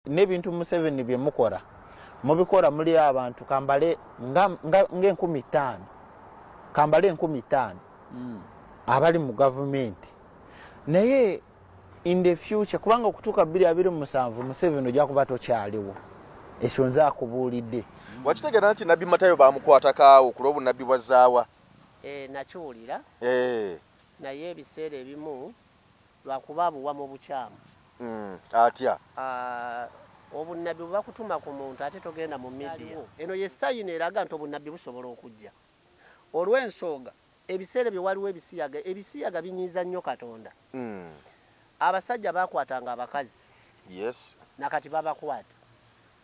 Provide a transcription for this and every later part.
N'ebintu Museveni bye mukola mubikola muli abantu kambale nga 5,000, kambale 5,000 abali mu gavumenti. Naye in the future, kubanga okutuuka 2027 Museveni ojja kuba tokyaliwo. Ekyo nze akubuulidde. Wakitegeera nti Nabbi Matayo bamukwatako awo ku lw'obunnabbi bwa Zaawa? E, nakiwulira. Naye ebiseera ebimu lwakuba abuwa mu bukyamu. Atya? Ah, obunnabbi bwe bakutuma ku muntu ate togenda mu media. Eno ye sign eraga nti obunnabbi busobola okujja olw'ensonga ebiseera bye waliwo ebisiyaga. Ebisiyaga binyiiza nnyo Katonda. Abasajja bakwatanga abakazi. Nakati babakwata,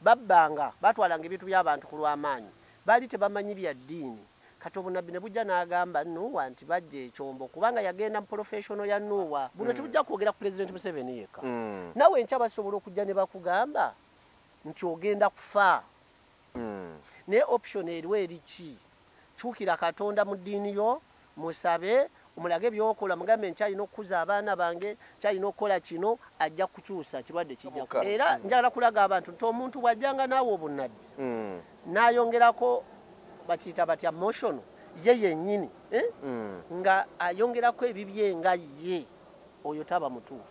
babbanga, batwalanga ebintu by'abantu ku lw'amaanyi. Baali tebamanyi bya ddiini. Kati obunabbi ne bujja n'agamba Nuuwa nti bajja ekyombo, kubanga yagenda mu profession ya Nuuwa. Buno tebujja kwogera ku Pulezidenti Museveni yekka. Nawe enkya basobola okujja ne bakugamba nti ogenda kufa. Naye option eriwo eri ki? Kyukira Katonda mu ddiini yo, musabe, omulage byokola, mugambe nkyalina okukuza abaana bange, nkyalina okukola kino. Ajja kukyusa kirwadde kijja. Era njagala kulaga abantu nti omuntu bw'ajjanga naawe obunnabbi n'ayongerako, bakiyita batya, motion ye yennyini, eh? Nga ayongerako ebibye nga ye, oyo taba mutuufu.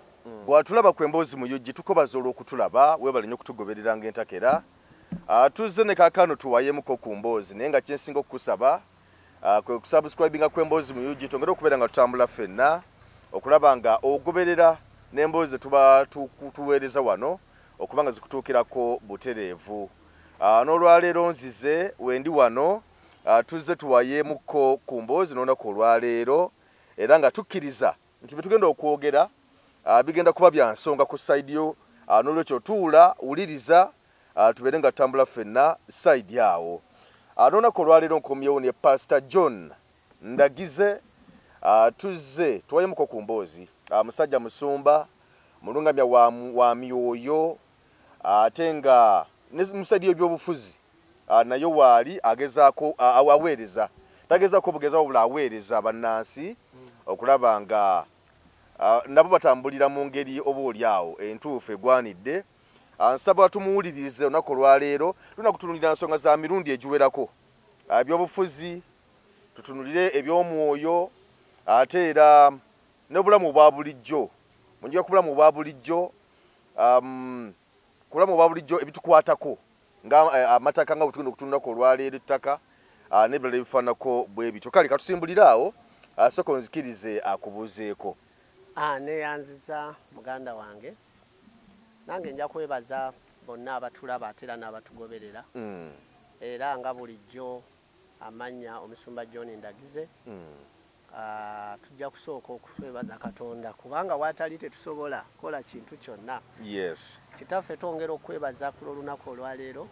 Bw'atulaba ku Emboozi mu UG, tukobaza olw'okutulaba. Weebale nnyo okutugobereranga entakera. Tuzze ne kaakano tuwayemuko ku mboozi, naye nga kyensinga okukusaba kwe kusubscribinga ku Emboozi mu UG, twongere okubeera nga tutambula ffenna okulaba nga ogoberera n'emboozi tuba tuweereza wano okuba nga zikutuukirako butereevu. N'olwaleero nzize wendi wano, tuzze tuwayemuko ku mboozi n'olunaku olwaleero, era nga tukkiriza nti bye tugenda okwogera bigenda kuba bya nsonga ku side yo. N'olwekyo tuula, wuliriza, tubeere nga tutambula ffenna side awo. N'olunaku olwaleero nkomyewo ne Pastor John Ndagize. Tuzze tuwayemuko ku mboozi. Musajja musumba, mulungamya wa myoyo, ate nga ne mu side y'ebyobufuzi naye waali agezaako, aweereza, tagezaako obugeza, wabula aweereza bannansi okulaba nga nabo batambulira mu ngeri oba oli awo entuufu egwanidde. Nsaba tumuwulirize olunaku olwaleero. Tulina kutunulira nsonga za mirundi egiwerako: ebyobufuzi, tutunulire ebyomwoyo, ate era n'obulamu obwa bulijjo. Munjira ku bulamu obwa bulijjo, ku bulamu obwa bulijjo ebitukwatako nga amataka, nga bwetugenda okutunulako olwaleero ettaka n'ebirala ebifaananako bwe bityo. Kale katusimbulire awo. Sooka onzikirize akubuuzeeko. Ah, neyanziza muganda wange. Nange nja kwebaza bonna abatulaba ate era n'abatugoberera. Era nga bulijjo, amannya Omusumba John Ndagize. Ah, tujja kusooka okwebaza Katonda, kubanga waatali tetusobola kukola kintu kyonna. Kitaffe, twongera okwebaza ku lw'olunaku olwaleero,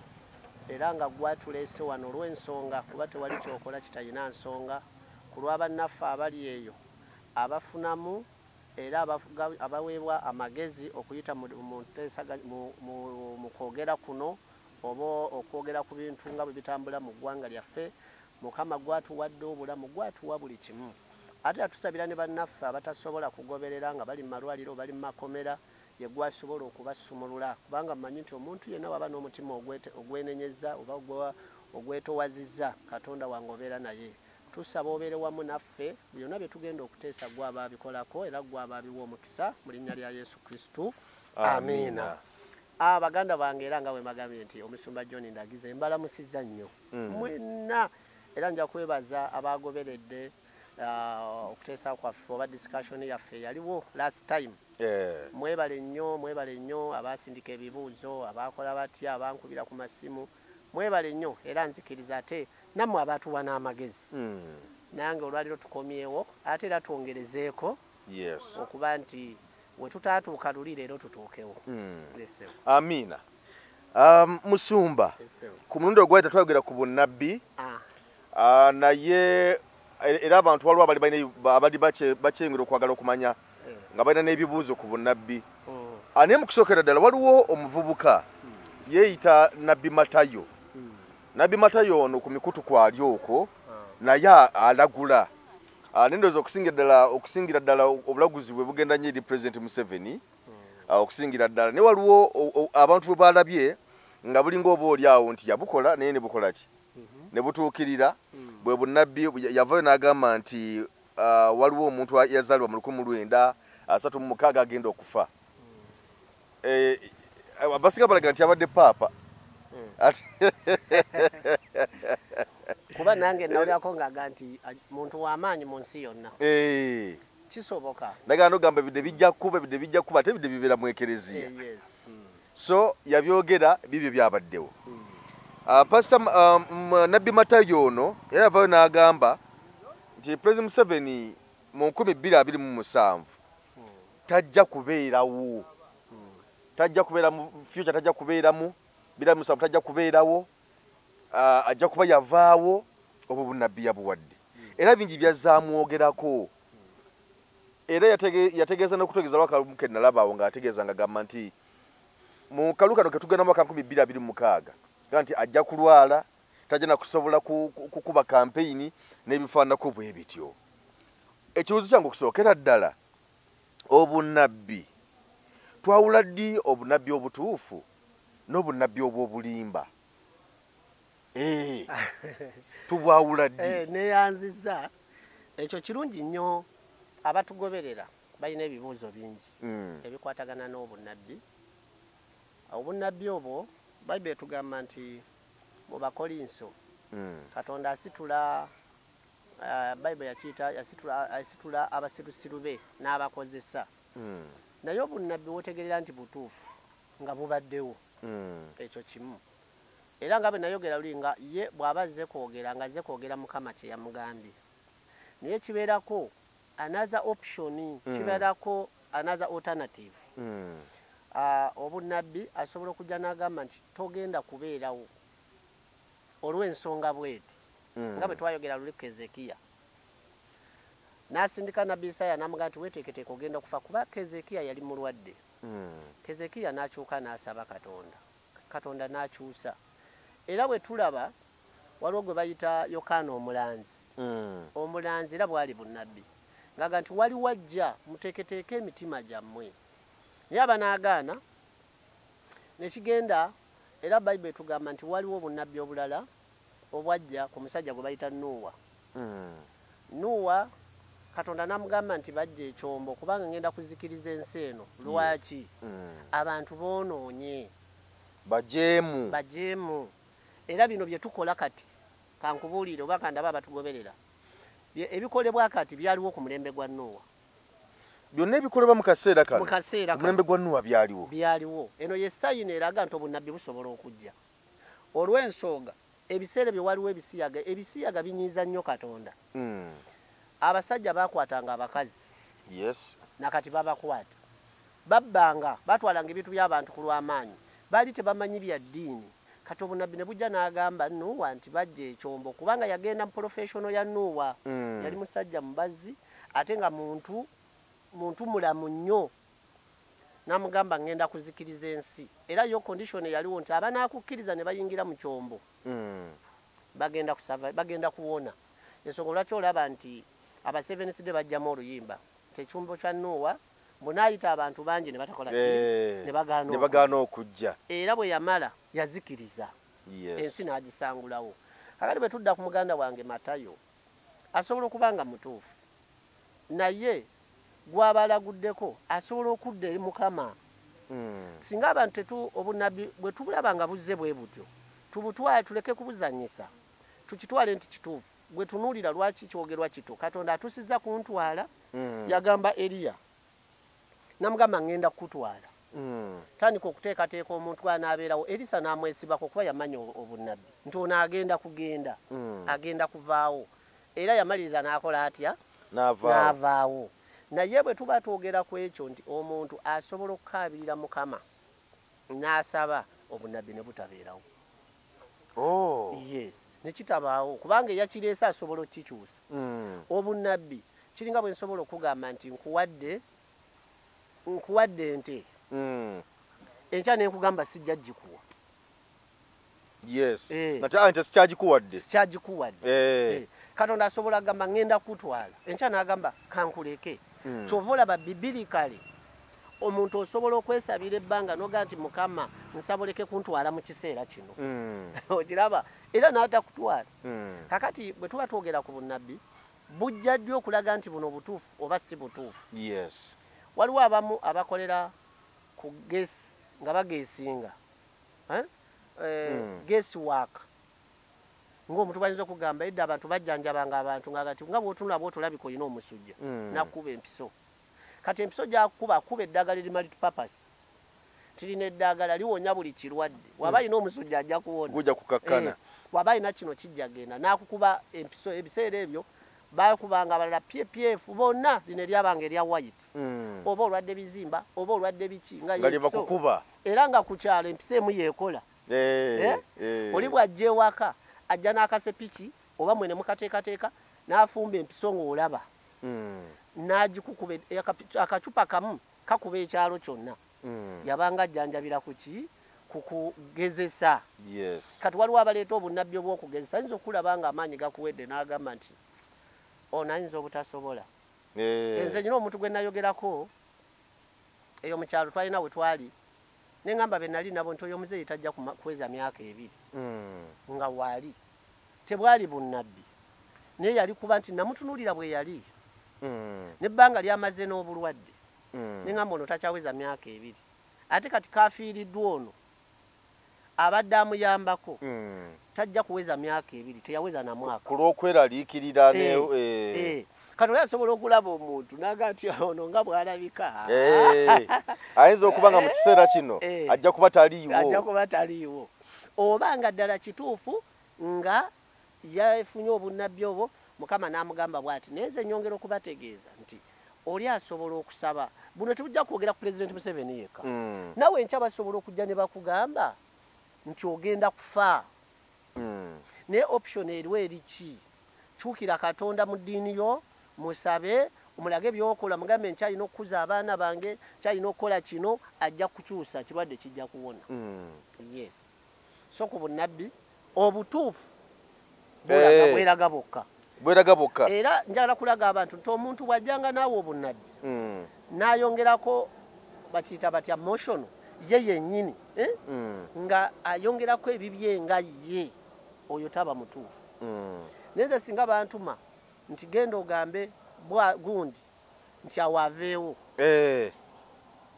era nga gwatuleese wano olw'ensonga, kuba tewali kyokola kitalina nsonga. Ku lw'abannaffe abali eyo abafunamu era abaweebwa amagezi okuyita mu kwogera kuno oba okwogera ku bintu nga bwe bitambula mu ggwanga lyaffe, Mukama gwatuwadde obulamu, gwatuwa buli kimu. Ate atusabira ne bannaffe abatasobola kugoberera nga bali mu malwaliro, bali mu makomera, ye gwasobola okubasumulula, kubanga mmanyi nti omuntu yenna waba n'omutima ogwenenyeza oba ogwetowazizza, Katonda wange obeera naye. Tusaba obeere wamu naffe byonna bye tugenda okuteesa. Gwe abaabikolako era gwe abaabiwa omukisa, mu linnya lya Yesu Kristu, amiina. Ah, baganda bange, era nga bwe mbagambye nti Omusumba John Ndagize, mbalamusizza nnyo mwenna, era nja kwebaza abagoberedde okuteesa kwaffe oba discussion yaffe eyaliwo last time. Mwebale nnyo, mwebale nnyo abasindika ebibuuzo, abakola batya, abankubira ku masimu, mwebale nnyo. Era nzikiriza ate nammwe abatuwa n'amagezi. Nange olwaliro tukomyewo ate era twongerezeeko okuba nti we tutaatuuka luli, leero tutuukewo. Yes, sir. Amiina. Musumba, Yes, sir. ku mulundi ogwayita twayogera ku bunnabbi. Naye era abantu waliwo abali abali bakyengera okwagala okumanya, nga balina n'ebibuuzo ku bunnabbi. Naye mu kusookera ddala, waliwo omuvubuka yeeyita Nabbi Matayo. Nabbi Matayo ono ku mikutu kwali okwo, naye alagula. Nendowooza okusingira ddala obulaguzi bwe bugenda nnyo eri President Museveni. Okusingira ddala ne waliwo abantu bwe balabye nga bulinga oba oli awo nti yabukola naye ne bukola ki ne butuukirira. Bwe bunnabbi yavayo n'agamba nti waliwo omuntu yazaalibwa mu 1936 agenda okufa. Abasinga balaga nti abadde paapa. Kuba nange nawulirako ng'aga nti muntu w'amaanyi mu nsi yonna. Kisoboka. Nagamba ogamba ebidde bijja kuba, ebidde bijja kuba, ate ebidde bibeera mu ekereziya. So yabyogera bibyo byabaddewo. Pastor Nabbi Matayo ono era yavayo n'agamba nti President Museveni mu 2027 tajja kubeerawo. Tajja kubeera mu future, tajja kubeeramu 2027, tajja kubeerawo. Ajja kuba yavaawo. Obwo bunnabbi yabuwadde era bingi byazaamwogerako. Era yategeeza n'okutegeeza lwakalumu ke nalabaawo ng'ategeeza nga gamba nti mu kalu kano ke tugenda mu mwaka 2026 nti ajja kulwala, tajja na kusobola kukuba kampeyini n'ebifaananako bwe bityo. Ekibuuzo kyange okusookera ddala, obunnabbi twawula ddi obunnabbi obutuufu n'obunnabbi obw'obulimba? Tubwawula ddi? Neyanzizza. Ekyo kirungi nnyo. Abatugoberera balina ebibuuzo bingi ebikwatagana n'obunnabbi. Obunnabbi obwo Bayibuli etugamba nti mu Bakolinso Katonda asitula, Bayibuli yakiyita asitula abasirusiru be n'abakozesa. Naye obunnabbi wotegerera nti butuufu nga bubaddewo. Ekyo kimu. Era nga bwe nayogera luli nga ye bw'aba azze kwogera nga azze kwogera Mukama kye yamugambye. Naye kibeerako another option, kibeerako another alternative. Obunnabbi asobola okujja n'agamba nti togenda kubeerawo olw'ensonga bweti. Nga bwe twayogera luli Kezekiya. N'asindika Nabbi Isaaya n'amugamba nti weeteeketeeke ogenda kufa, kuba Kezekiya yali mulwadde. Kezekiya n'akyuka n'asaba Katonda. Katonda n'akyusa. Era bwe tulaba waliwo gwe bayita Yokaana Omulanzi. Omulanzi era bwali bunnabbi. Ng'aga nti waliwo ajja, muteeketeeke emitima gyammwe. Naye abanaagaana ne kigenda. Era Bayibuli etugamba nti waliwo obunnabbi obulala obwajja ku musajja gwe bayita Nuuwa. Nuuwa Katonda n'amugamba nti bajja ekyombo kubanga ngenda kuzikiriza ensi eno. Lwaki? Abantu boonoonye. Bajeemu. Bajeemu. Era bino bye tukola kati, kankubuulire oba kandaba abatugoberera, ebikolebwa kati byaliwo ku mulembe gwa Nuuwa. Byonna ebikolebwa mu kaseera kano, Mu kaseera kano. omulembe gwa Nuuwa byaliwo. Byaliwo. Eno ye sayini eraga nti obunnabbi busobola okujja. Olw'ensonga ebiseera bye waliwo ebisiyaga, ebisiyaga binyiiza nnyo Katonda. Abasajja baakwatanga abakazi. Nakati babakwata. Babbanga, batwalanga ebintu by'abantu ku lw'amaanyi. Baali tebamanyi bya ddiini. Kati obunnabbi ne bujja n'agamba Nuuwa nti bajja ekyombo, kubanga yagenda mu professional ya Nuuwa. Yali musajja mubazzi ate nga muntu mulamu nnyo. N'amugamba ngenda kuzikiriza ensi. Era yo condition eyaliwo nti abanaakukkiriza ne bayingira mu kyombo bagenda kusava, bagenda kuwona. Ensonga lwaki olaba nti aba Seventh Day bajjamu oluyimba nti ekyombo kya Nuuwa munaayita abantu bangi ne batakola ki? Ne bagaana okujja. Era bwe yamala yazikiriza. Ensi n'agisangulawo. Kakati bwe tudda ku muganda wange Matayo, asobola okuba nga mutuufu, naye gw'abalaguddeko asobola okudda eri Mukama. Singa abantu obunnabbi bwe tubulaba nga buzze bwe butyo, tubutwale tuleke kubuzannyisa, tukitwale nti kituufu. Gwe tunuulira lwaki kyogerwa kito. Katonda atusizza kuntwala. Yagamba Eriya, namugamba ngenda kukutwala. Tandika okuteekateeka omuntu anaabeerawo. Erisa n'amwesibako kuba yamanya obunnabbi nti ono agenda kugenda, agenda kuvaawo. Era yamaliriza n'akola atya? N'avaawo. Naye bwe tuba twogera ku ekyo nti omuntu asobola okukaabirira Mukama n'asaba, obunnabbi ne butabeerawo. Yes, ne kitabaawo kubanga eyakireese asobola okukikyusa. Obunnabbi kiringa bwe nsobola okugamba nti nkuwadde ente. Enkya ne nkugamba sijja gikuwa. Yes. Nti sikyagikuwadde. Sikyagikuwadde. Katonda asobola agamba ngenda kutwala. Enkya n'agamba kankuleke. Kyova olaba bibirikale Omuntu osobola okwesabira ebbanga noga nti Mukama nsaboleke kuntwala mu kiseera kino. Okiraba era n'atakutwala. Kakati bwe tuba twogera ku bunnabbi bujja ddi okulaga nti buno butuufu oba si butuufu? Yes. Waliwo abamu abakolera ku gesi nga bagesinga guess work, ng'omuntu bayinza okugamba edda abantu bajjanjabanga abantu nga kati nga bw'otunula bw'otolabika olina omusujja, nakuba empiso. Kati empiso gy'akuba akuba eddagala eri multipurpose, tirina eddagala liwonya buli kirwadde. Waba alina omusujja ajja kuwona, gujja kukakkana. Waba alina kino kijja genda n'akukuba empiso. Ebiseera ebyo bakubanga abalala PPF bonna, lino eryabanga erya white. Oba olwadde bizimba oba olwadde biki, nga liba kukuba. Era nga ku kyalo empiso emu yeekola. Oli bw'ajja ewaka ajja n'akasepiki oba mwene mukateekateeka n'afumba empiso ng'olaba, n'agikukuba akacupa kamu kakuba ekyalo kyonna. Yabanga ajjanjabira ku ki? Ku kugezesa. Yes. Kati waliwo abaleeta obunnabbi obw'okugezesa, ayinza okulaba nga amaanyi gakuwedde n'agamba nti ono ayinza obutasobola. Nze nyina omuntu gwe nayogerako eyo mu kyalo, twalina we twali, ne ŋŋamba be nali nabo nti oyo omuzeeyi tajja kuweza myaka 2 nga waali. Tebwali bunnabbi, naye yali kuba nti namutunuulira bwe yali n'ebbanga lyamaze n'obulwadde, ne ŋŋamba ono takyaweza myaka 2. Ate kati kafiiriddwa ono abadde amuyambako, tajja kuweza myaka 2, teyaweza na mwaka. Ku lw'okweraliikirira. Kati oli asobola okulaba omuntu n'aga nti ono nga bw'alabika ayinza okuba nga mu kiseera kino ajja kuba taliiwo, ajja kuba taliiwo, oba nga ddala kituufu nga yafunye obunnabbi obwo Mukama n'amugamba bw'ati. Naye nze nnyongera okubategeeza nti oli asobola okusaba. Buno tebujja kwogera ku Pulezidenti Museveni yekka, nawe enkya basobola okujja ne bakugamba nti ogenda kufa. Naye option eriwo eri ki? Kyukira Katonda mu ddiini yo, musabe, omulage by'okola, mugambe nkyalina okukuza abaana bange, nkyalina okukola kino, ajja kukyusa, kirwadde kijja kuwona. Yes. So ku bunnabbi obutuufu bweraga bwokka. Bweraga bwokka. Era njagala kulaga abantu nti omuntu bw'ajjanga naawe obunnabbi n'ayongerako bakiyita batya motion ye yennyini, nga ayongerako ebibye nga ye, oyo taba mutuufu. Naye nze singa bantuma nti genda ogambe gundi nti awo aveewo,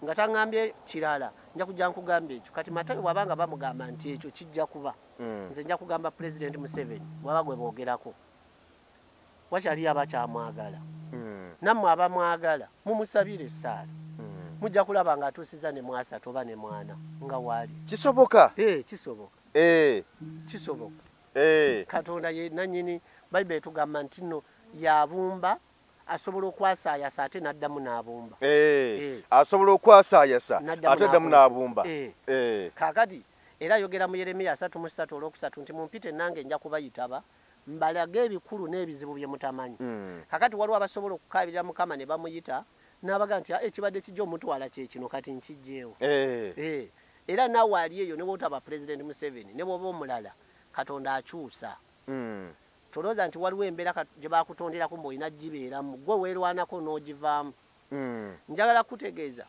nga taŋŋambye kirala, nja kujja nkugamba ekyo. Kati Matayo bw'abanga bamugamba nti ekyo kijja kuba, nze nja kugamba Pulezidenti Museveni bw'aba gwe boogerako, wakyaliyo abakyamwagala, nammwe abamwagala mumusabire essaala, mujja kulaba nga atuusiza ne mwasatu oba ne mwana nga waali. Kisoboka? Kisoboka. Kisoboka. Katonda ye nannyini Bayibuli etugamba nti nno yabumba, asobola okwasaayasa ate n'addamu n'abumba. Asobola okwasaayasa ate addamu n'abumba. Kaakati era ayogera mu Yeremiya 33 olwokusatu nti mumpite nange nja kubayitaba mbalage ebikulu n'ebizibu bye mutamanyi. Kakati waliwo abasobola okukaabirira Mukama ne bamuyita n'abaga nti ekibadde kijja omutwala kye kino kati nkijjeewo. Era naawe ali eyo ne bw'otaba Pulezidenti Museveni ne bw'oba omulala, Katonda akyusa. Tolowooza nti waliwo embeera gye bakutonderako mbu olina gibeeramu, gwe weerwanako n'ogivaamu. Njagala kutegeeza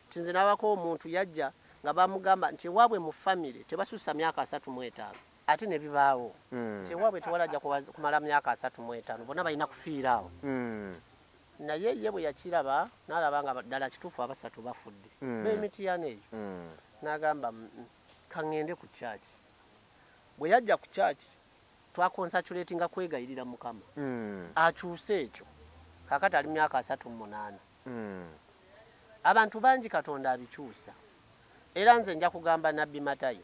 nti nze nabako omuntu yajja nga bamugamba nti ewaabwe mu famire tebasussa myaka 35, ate ne bibaawo nti ewaabwe tewali ajja kumala myaka 35, bonna balina kufiira awo. Naye ye bwe yakiraba n'alaba nga ddala kituufu abasatu bafudde b'emitiyana eyo, n'agamba kaŋŋende ku kyaki. Bwe yajja ku kyaki twakonsatulatinga kwegayirira Mukama akyuse ekyo. Kaakati ali myaka 38. Abantu bangi Katonda abikyusa. Era nze nja kugamba Nabbi Matayo,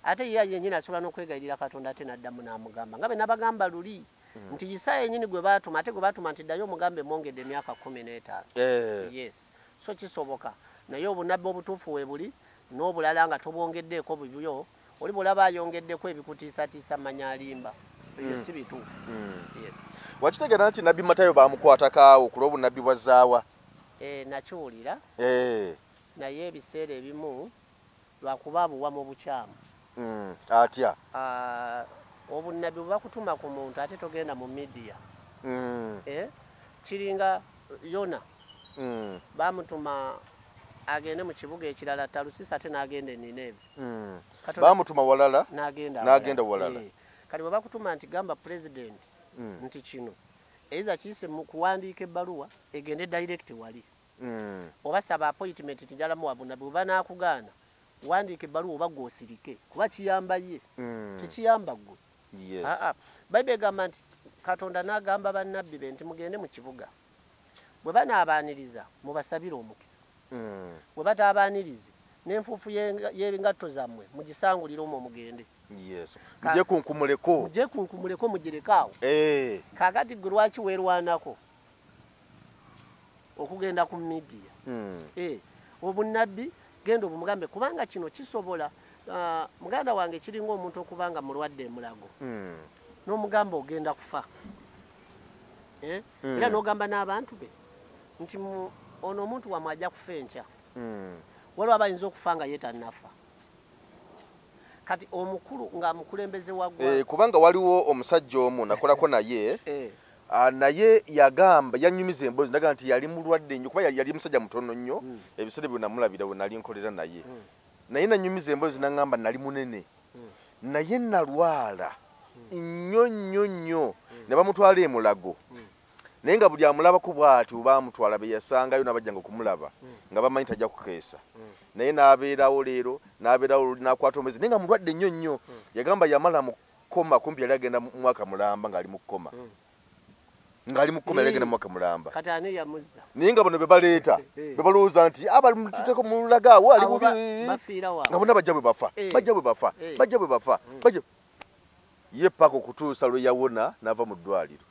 ate ye yennyini asobola n'okwegayirira Katonda ate n'addamu n'amugamba nga bwe nabagamba luli nti Isaaya yennyini gwe baatuma, ate gwe baatuma nti ddayo omugambe mwongedde emyaka 15. Yes, so kisoboka. Naye obunnabbi obutuufu we buli n'obulala nga tobwongeddeeko bibyo. Oli bw'olaba ayongeddeko ebikutiisatiisa manya alimba, ebyo si bituufu. Yes. Wakitegeera nti Nabbi Matayo bamukwatako awo ku lw'obunnabbi bwa Zaawa? Nakiwulira, naye ebiseera ebimu lwakuba abuwa mu bukyamu. Atya? Obunnabbi bwe bakutuma ku muntu ate togenda mu midiya. Kiringa Yona, bamutuma agende mu kibuga ekirala Talusisi ate n'agenda e Nineeve. Baamutuma walala n'agenda walala. Kati bwe bakutuma nti gamba pulezidenti nti kino eiza kiyise mu kuwandiika ebbaluwa egende direct wali. Oba saba appointment nti njala muwa bunnabbi, bwe banaakugaana wandiika ebbaluwa oba gwe osirike kuba kiyamba ye, tekiyamba ggwe. Bayibuli egamba nti Katonda n'agamba bannabbi be nti mugende mu kibuga, bwe banaabaaniriza mubasabire omukisa, bwe bataabaanirize n'enfuufu y'engatto zammwe mugisangulire omwo mugende. Mugye kunkumuleko mugireke awo. Kaakati gwe lwaki weerwanako okugenda ku midiya? Obunnabbi genda obumugambe, kubanga kino kisobola. Muganda wange kiringa omuntu okubanga mulwadde emulago n'omugamba ogenda kufa, era n'ogamba n'abantu be nti ono omuntu wamwe ajja kufa enkya. Waliwo abayinza okufa nga ye tannafa. Kati omukulu nga mukulembeze wa ggwanga, kubanga waliwo omusajja omu nakolako naye, naye yagamba, yanyumiza emboozi naga nti yali mulwadde nnyo, kuba yali musajja mutono nnyo, ebiseera bye namulabira we nali nkolera naye. Naye nanyumiza emboozi nangamba nali munene, naye nalwala nnyo nnyo nnyo, ne bamutwala e Mulago. Naye nga buli amulabako bw'ati bamutwala be yasangayo n'abajjanga okumulaba nga bamanyi tajja kukeesa. Naye n'abeerawo leero, n'abeerawo n'akwata omwezi, naye nga mulwadde nnyo nnyo. Yagamba yamala mu kkoma kumpi yali agenda mu mwaka mulamba ng'ali mu kkoma. Ng'ali mu kkoma yali agenda mu mwaka mulamba. Kati ani yamuzza? Naye nga bano be baleeta, be balowooza nti abali mututeeko mu lulaga awo ali bubi. Nga bonna bajja bwe bafa, bajja bwe bafa, bajja bwe bafa, bajja. Ye paka okutuusa lwe yawona n'ava mu ddwaliro.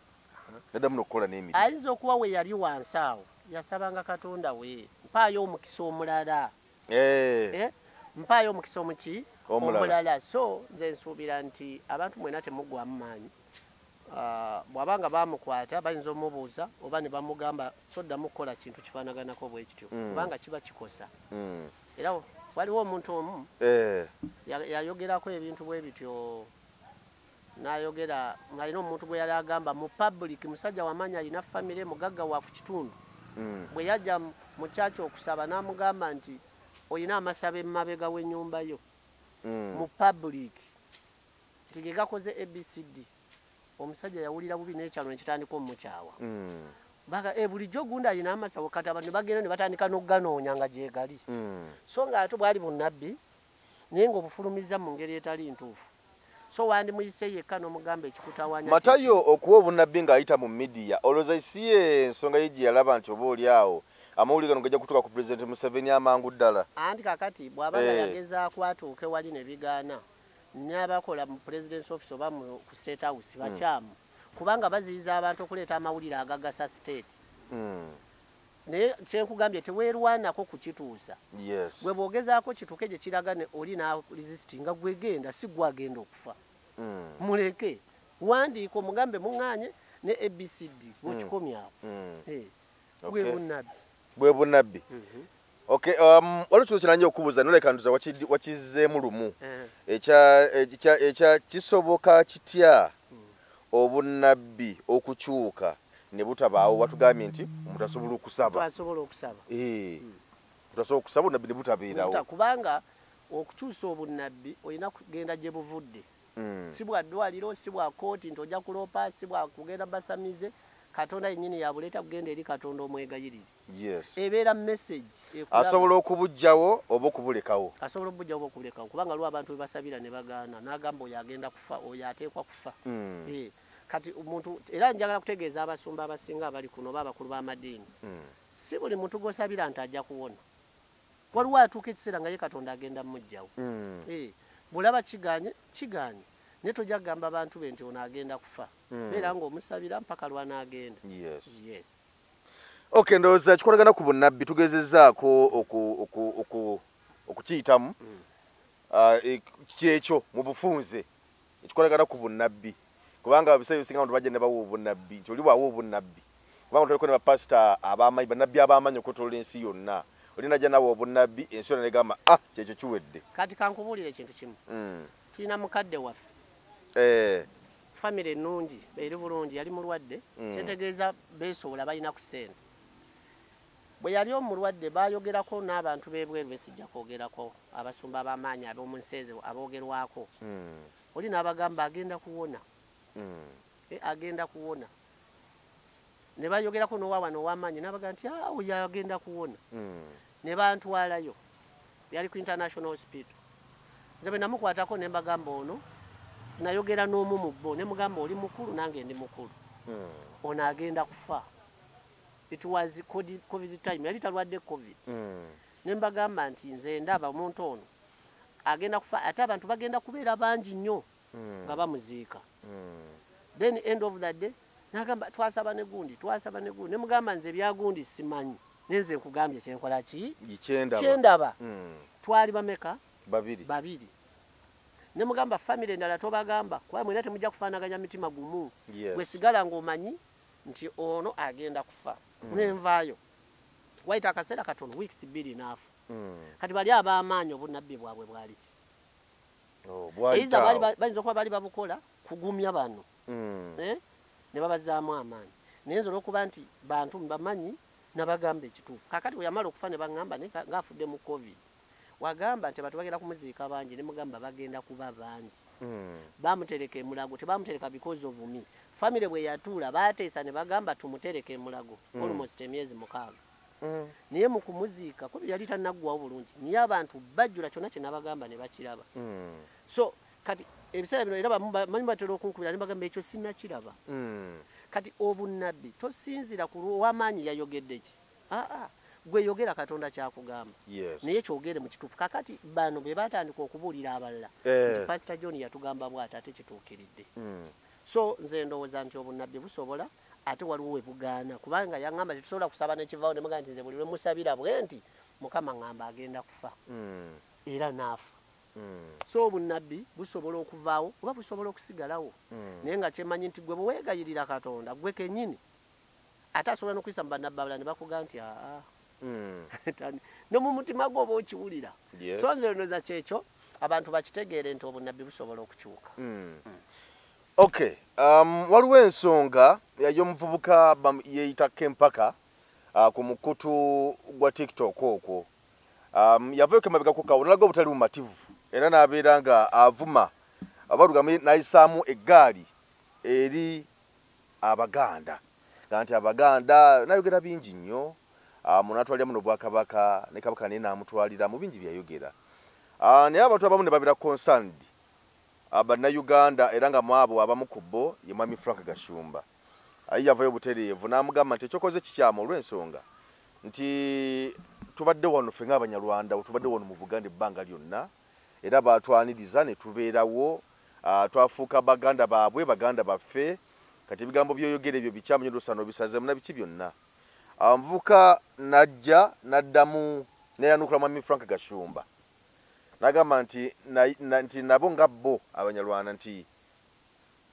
Naddamu n'okukola n'emirimu. Ayinza okuba we yali wansi awo yasabanga Katonda we, mpaayo omukisa omulala. Mpaayo omukisa omuki? Omulala. So nze nsuubira nti abantu mwena temuggwamu maanyi. Bw'abanga bamukwata bayinza omubuuza oba ne bamugamba toddamu kukola kintu kifaanaganako bwe kityo, kubanga kiba kikosa. Era waliwo omuntu omu yayogerako ebintu bwe bityo, n'ayogera ng'alina omuntu gwe yali agamba mu public, musajja wamaanyi alina famire, mugagga wa ku kitundu. Bwe yajja mu kyaki okusaba n'amugamba nti olina amasabo emabega w'ennyumba yo mu public, nti ge gakoze ABCD. Omusajja yawulira bubi n'ekyalo ne kitandika omukyawa. Baga bulijjo gundi alina amasabo, kati abantu ne bagenda ne batandika n'okuganoonya nga gye gali. So ng'ate bwali bunnabbi naye ng'obufulumizza mu ngeri etali ntuufu. So wandimuyise yekka n'omugamba ekikutawaanya. Matayo okuwa obunnabbi ng'ayita mu midiya, olowooza si ensonga ye gye yalaba nti oba oli awo amawulire gano gajja kutuuka ku Pulezidenti Museveni amangu ddala? Anti kakati bw'aba nga yagezaako atuuke wali ne bigaana, n'abakola mu President's office oba ku State House bakyamu, kubanga baziyiza abantu okuleeta amawulire agagasa state. Naye kyenkugambye teweerwanako kukituusa. Gwe bw'ogezaako kituuke gye kiraga oli n'aresistinga nga gwe genda, si gwe agenda okufa. Muleke wandiika omugambe muŋŋaanye ne ABCD bw'okikomyawo. Bwe bunnabbi. Bwe bunnabbi. Okay, waliwo kino kye nanja okubuuza noleka nduza wakizzeemu lumu. Ekya kisoboka kitya obunnabbi okukyuka ne butabaawo? Watugambye nti omuntu asobola okusaba. Asobola okusaba. Omuntu asobola okusaba obunnabbi ne butabeerawo. Kubanga okukyusa obunnabbi olina kugenda gye buvudde. Si bwa ddwaliro, si bwa kkooti nti ojja kuloopa, si bwa kugenda basamize. Katonda yennyini yabuleeta kugenda eri Katonda omwegayirire. Ebeera message. Asobola okubuggyawo oba okubulekawo. Asobola okubuggyawo oba okubulekawo, kubanga lwa abantu be basabira ne bagaana n'agamba oyo agenda kufa, oyo ateekwa kufa. Kati omuntu, era njagala kutegeeza abasumba abasinga abali kuno oba abakulu b'amadiini, si buli muntu gw'osabira nti ajja kuwona. Waliwo atuuka ekiseera nga ye Katonda agenda mmuggyawo. Bw'olaba kigaanye, kigaanye. Naye tojja kugamba bantu be nti ono agenda kufa. Beera ng'omusabira mpaka lw'anaagenda. Yes. Okay, ndowooza kikolagana ku bunnabbi tugezezzaako okukiyitamu. Kyekyo mu bufunze ekikolagana ku bunnabbi, kubanga ebiseera ebisinga abantu bajja ne bawa obunnabbi nti oli bw'awa obunnabbi, kubanga tuliko ne bapasita ab'amaanyi, bannabbi ab'amaanyi okwetooloola ensi yonna, oli najja nawa obunnabbi ensi yonna negamba kyekyo kiwedde. Kati kankubuulire ekintu kimu. Tulina mukadde waffe, famire ennungi eri bulungi, yali mulwadde, kyentegeeza beesobola balina ku ssente. Bwe yali omulwadde bayogerako n'abantu b'ebweru besijja kwogerako, abasumba ab'amaanyi ab'omu nsi ezo aboogerwako. Oli n'abagamba agenda kuwona. Agenda kuwona. Ne bayogerako n'owa wano ow'amaanyi n'abagamba nti oyo agenda kuwona. Ne bantwalayo. Yali ku International Hospital. Nze bwe namukwatako ne mbagamba ono, nayogera n'omu mu bo ne mugamba oli mukulu nange ndi mukulu. Ono agenda kufa. It was COVID time, yali talwadde COVID. Ne mbagamba nti nze ndaba omuntu ono agenda kufa, ate abantu bagenda kubeera bangi nnyo nga bamuziika. Then end of the day nagamba twasaba ne gundi, twasaba ne gundi. Ne mugamba nze bya gundi simanyi, nenze nkugambye kyenkola ki? Kyendaba. Twali bameka? Babiri. Ne mugamba family endala tobagamba, kuba mwena temujja kufaanaganya mitima gumu. Gwe sigala ng'omanyi nti ono agenda kufa. Nenvaayo. Wayita akaseera katono, weeks 2 n'afa. Kati bali ab'amaanyi obunnabbi bwabwe bwali ki? Eiza bayinza okuba bali babukola kugumya bano. Ne babazaamu amaanyi. Naye nze olw'okuba nti bantu bamanyi nabagamba ekituufu. Kaakati bwe yamala okufa ne baŋŋamba ng'afudde mu COVID. Wagamba nti abantu bagenda kumuziika bangi, ne mugamba bagenda kuba bangi. Bamutereka emulago, tebamutereka because of me. Family bwe yatuula baateesa ne bagamba tumutereke emulago almost emyezi 6. Naye mu kumuziika kuba yali tannaggwawo bulungi, naye abantu bajjula kyonna kye nabagamba ne bakiraba. So kati ebiseera bino era bamanyi batera okunkubira ne bagamba ekyo sinnakiraba. Kati obunnabbi tosinziira ku ow'amaanyi yayogedde ki? Gwe yogera Katonda kyakugamba. Naye kyogere mu kituufu. Kakati bano be batandika okubuulira abalala nti Pastor John yatugamba bw'ati ate kituukiridde. So nze ndowooza nti obunnabbi busobola, ate waliwo we bugaana, kubanga yaŋŋamba tetusobola kusaba n'ekivaawo ne mugamba nti nze buli lwe musabira bwe nti Mukama ŋŋamba agenda kufa. Era n'afa. So obunnabbi busobola okuvaawo oba busobola okusigalawo. Naye nga kyemanyi nti gwe bwe weegayirira Katonda gwe kennyini, ate asobola n'okuyisa mu bannabbi abalala ne bakugamba nti aa. Ne mu mutima gwo oba okiwulira. So nze ndowooza kyekyo abantu bakitegeere nti obunnabbi busobola okukyuka. Okay, waliwo ensonga y'omuvubuka yeeyita Kempaka ku mukutu gwa TikTok okwo. Yavayo emabegako kawo nalaga obutali bumativu era n'abeera nga avuma abalugamye n'ayisaamu eggaali eri Abaganda. Nga nti Abaganda n'ayogera bingi nnyo, munatwalira muno Bwakabaka ne Kabaka naye n'amutwalira mu bingi byayogera. Naye abantu abamu ne babeera concerned Bannayuganda, era nga mwabo abamu ku bo ye Mwami Frank Gashumba. Ayi yavayo butereevu n'amugamba nti ekyokoze kikyamu olw'ensonga nti tubadde wano ffe ng'Abanyarwanda, tubadde wano mu Buganda ebbanga lyonna, era baatwaniriza ne tubeerawo, twafuuka baganda baabwe, baganda baffe. Kati ebigambo by'oyogera ebyo bikyamu nnyo, oluusi n'obisazeemu na biki byonna. Omuvubuka n'ajja n'addamu n'ayanukula Mwami Frank Gashumba n'agamba nti nti nabo nga bo Abanyarwanda nti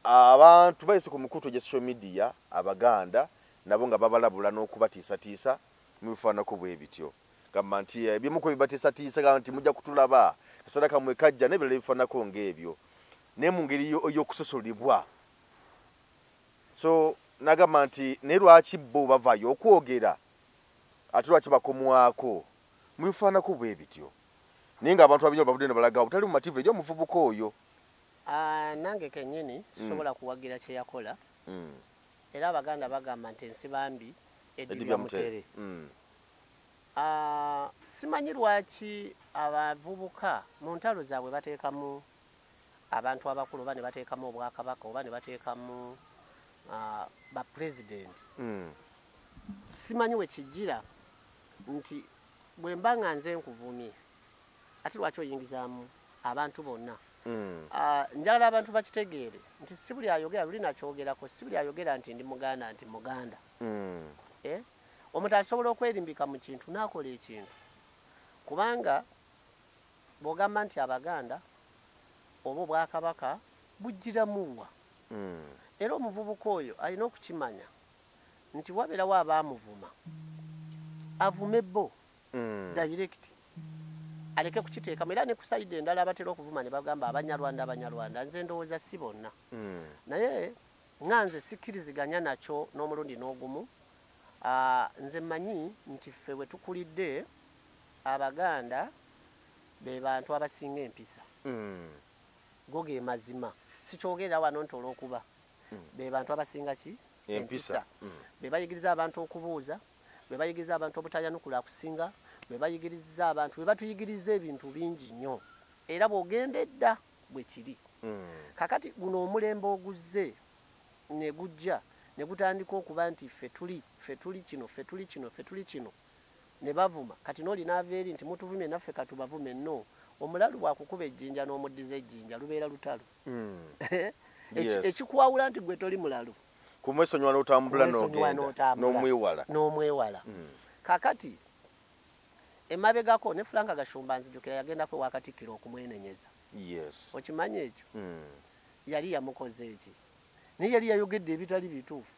abantu bayise ku mikutu gya social media Abaganda nabo nga babalabula n'okubatiisatiisa mu bifaananako bwe bityo. Gamba nti ebimu ku bibatiisatiisa, gamba nti mujja kutulaba kaseera kammwe kajja n'ebirala ebifaananako ng'ebyo, naye mu ngeri ey'okusosolebwa. So n'agamba nti naye lwaki bo bavaayo okwogera ate lwaki bakomwako mu bifaananako bwe bityo, naye ng'abantu ab'enjawulo bavudde ne balaga obutali bumativu eri omuvubuka oyo. Nange kennyini sisobola kuwagira kye yakola. Era Abaganda bagamba nti ensibambi edibya mutere. Simanyi lwaki abavubuka mu ntalo zaabwe bateekamu abantu abakulu oba ne bateekamu Obwakabaka oba ne bateekamu ba pulezidenti. Simanyi we kijjira nti bwe mba nga nze nkuvumye ate lwaki oyingizaamu abantu bonna. Njagala abantu bakitegeere nti si buli ayogera luli nakyogerako, si buli ayogera nti ndi Muganda nti Muganda. Omuntu asobola okwerimbika mu kintu n'akola ekintu, kubanga bw'ogamba nti Abaganda oba Obwakabaka bujjiramuwa. Era omuvubuka oyo alina okukimanya nti wabeerawo abaamuvuma, avume bo direct, aleke kukiteekamu. Era ne ku sayidi endala abatera okuvuma ne bagamba Abanyarwanda Abanyarwanda, nze ndowooza si bonna. Naye nga nze sikkiriziganya nakyo n'omulundi n'ogumu. Nze mmanyi nti ffe bwe tukulidde Abaganda be bantu abasinga empisa. Go ge mazima, sikyogera wano nti olw'okuba be bantu abasinga ki empisa. Be bayigiriza abantu okubuuza, be bayigiriza abantu obutayanukula kusinga, be bayigiriza abantu, be batuyigiriza ebintu bingi nnyo, era bw'ogenda edda bwe kiri. Kakati guno omulembe oguzze ne gujja ne gutandika okuba nti ffe tuli kino, ffe tuli kino, ffe tuli kino, ne bavuma. Kati n'oli n'ava eri nti mutuvumye naffe katubavume. No, omulalu bw'akukuba ejjinja n'omuddiza ejjinja lubeera lutalo. Ekikwawula nti gwe toli mulalu, kumwesonyiwa n'otambula n'ogenda n'omwewala n'omwewala. Kakati emabegako ne Frank Gashumba nzijukira yagendako ewa Katikkiro okumwenenyeza. Okimanyi ekyo? Yali yamukoze eki, naye yali yayogedde ebitali bituufu.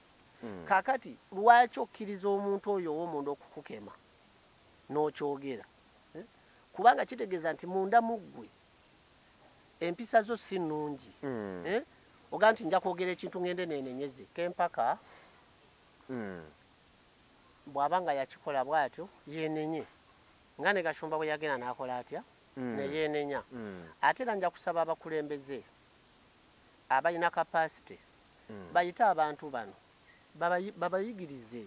Kakati lwaki okkiriza omuntu oyo ow'omunda okukukema n'okyogera? Kubanga kitegeeza nti munda mu ggwe empisa zo si nnungi. Oga nti nja kwogera ekintu ngende neenenyeze kempaka. Bw'aba nga yakikola bw'atyo yeenenye, nga ne Gashumba bwe yagenda n'akola atya ne yeenenya. Ate era nja kusaba abakulembeze abalina capacity bayite abantu bano babayigirize.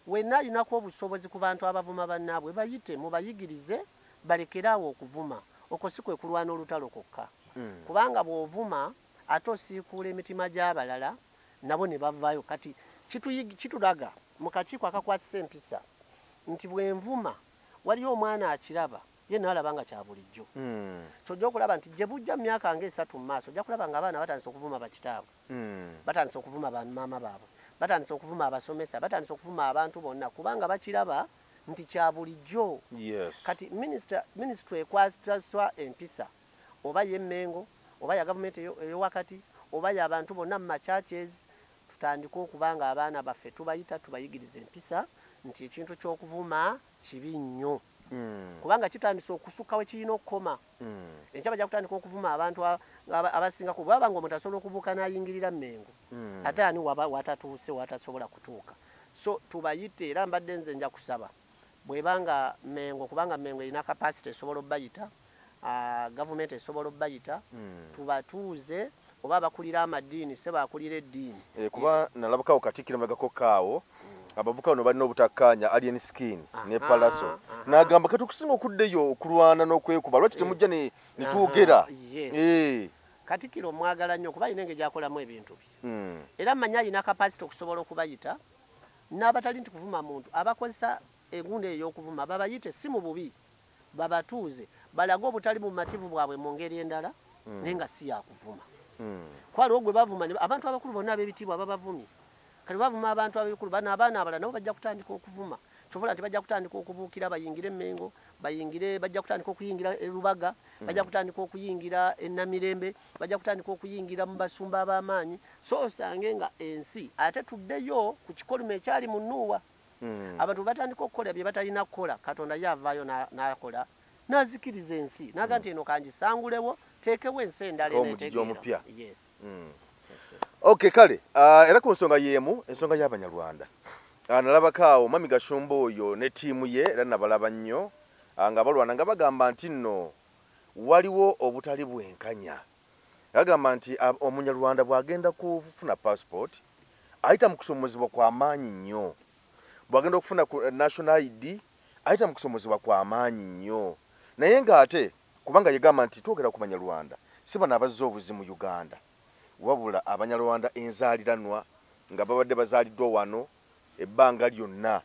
Wenna alinako obusobozi ku bantu abavuma bannaabwe bayite mubayigirize balekere awo okuvuma. Okwo si kwe kulwana olutalo kwokka, kubanga bw'ovuma ate osiikuula emitima gy'abalala nabo ne bavaayo. Kati kitulaga mu kakiiko akakwasisa empisa nti bwenvuma waliyo omwana akiraba ye n'alaba nga kya bulijjo. Ky'ojja okulaba nti gye bujja mu myaka ng'esatu mu maaso ojja kulaba nga abaana batandise okuvuma bakitaabwe, batandise okuvuma bamaama baabwe, batandise okuvuma abasomesa, batandise okuvuma abantu bonna, kubanga bakiraba nti kya bulijjo. Kati minisitule ekwasisa empisa oba y'Emmengo oba ya gavumenti ey'owakati oba y'abantu bonna mu machurches, tutandike okuba nga abaana baffe tubayita tubayigiriza empisa nti ekintu ky'okuvuma kibi nnyo. Kubanga kitandise okusukka we kirina okukoma. Enkya bajja kutandika okuvuma abantu abasingako, bw'aba nga omuntu asobola okubuuka n'ayingirira Mmengo, ate ani watatuuse watasobola kutuuka. So tubayite, era mbadde nze nja kusaba bw'ebanga Mmengo, kubanga Mmengo erina capacity esobola obbayita, gavumenti esobola obbayita, tubatuuze oba abakulira amadiini, se bakulira eddiini. Kuba nalabakawo Katikkiro mabegako kaawo abavuka bano balina obutakkaanya, Alien Skin ne Palaso, n'agamba kati okusinga okuddeyo okulwana n'okwekuba lwaki temujja ne twogera. Katikkiro omwagala nnyo kuba alina engeri gy'akolamu ebintu bye, era mmanyi alina capacity okusobola okubayita n'abatali nti kuvuma muntu, abakozesa egundi eyo ey'okuvuma babayite si mu bubi, babatuuze balage obutali bumativu bwabwe mu ngeri endala, naye nga si yakuvuma. Kwaliwo gwe bavuma abantu abakulu bonna ab'ebitiibwa babavumye. Kati bavuma abantu ab'ebikulu bano, abaana abalala nabo bajja kutandika okuvuma. Kyova nti bajja kutandika okubuukira bayingire Mmengo, bayingire, bajja kutandika okuyingira e Lubaga, bajja kutandika okuyingira e Namirembe, bajja kutandika okuyingira mu basumba ab'amaanyi. So osange nga ensi ate tuddeyo ku kikolimo ekyali mu Nuuwa. Abantu batandika okukola bye batalina kukola, Katonda ye avaayo n'akola n'azikiriza ensi, n'agamba nti eno kangisangulewo, teekewo ensi endala eneetegeera. Yes. Okay, kale era ku nsonga y'emu, ensonga y'Abanyarwanda, nalabako awo Mami Gashumba oyo ne ttiimu ye, era nabalaba nnyo nga balwana nga bagamba nti nno waliwo obutali bwenkanya. Bagamba nti Omunyarwanda bw'agenda kufuna passport ayita mu kusomozebwa kwa maanyi nnyo, bw'agenda okufuna national ID ayita mu kusomozebwa kwa maanyi nnyo, naye ng'ate kubanga yegamba nti twogera ku Banyarwanda si bano abazze obuzi mu Uganda, wabula Abanyarwanda enzaaliranwa nga babadde bazaaliddwa wano ebbanga lyonna,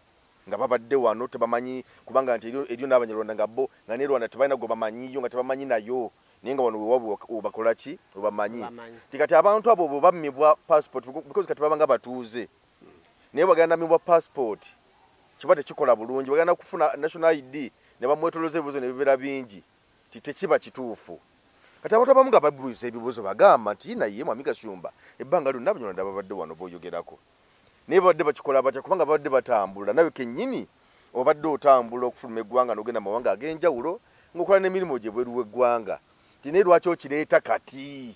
nga babadde wano tebamanyi, kubanga nti eriyo n'Abanyarwanda nga bo nga ne Rwanda tebalina gwe bamanyiyo, nga tebamanyi nayo, naye nga wano wewabwe obakola ki obamanyi. Kati abantu abo bwe bammibwa passport, because kati babanga batuuze, naye bagenda nammibwa passport kiba tekikola bulungi, bagenda kufuna national ID ne bamwetolooza ebibuuzo ne bibeera bingi, tekiba kituufu. Kati abantu abamu nga babuuza ebibuuzo bagamba nti naye Mwami Gashumba ebbanga lyonna Abanyarwanda babadde wano booyogerako, naye babadde bakikola batya? Kubanga babadde batambula, nawe kennyini obadde otambula okufuluma eggwanga n'ogenda mu mawanga ag'enjawulo ng'okola n'emirimu gye bweru w'eggwanga, ti naye lwaki okireeta kati?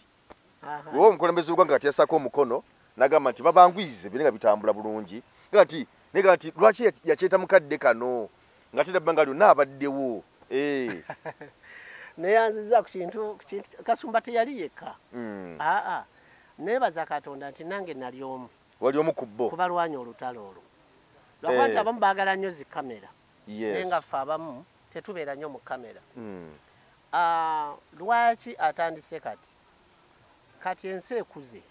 Oba omukulembeze w'eggwanga kati yassaako omukono n'agamba nti babanguyize bire nga bitambula bulungi, nga nti Naye nti lwaki yakyeta mukadde kano nga tera ebbanga lyonna abaddewo? Neyanziza ku kintu Kasumba teyali yekka. Aa, neebaza Katonda nti nange nali omu. Wali omu ku bo kubalwanya olutalo olwo, lwakuba nti abamu baagala nnyo zi kamera, naye nga ffe abamu tetubeera nnyo mu kamera. Lwaki atandise kati? Kati ensi ekuze,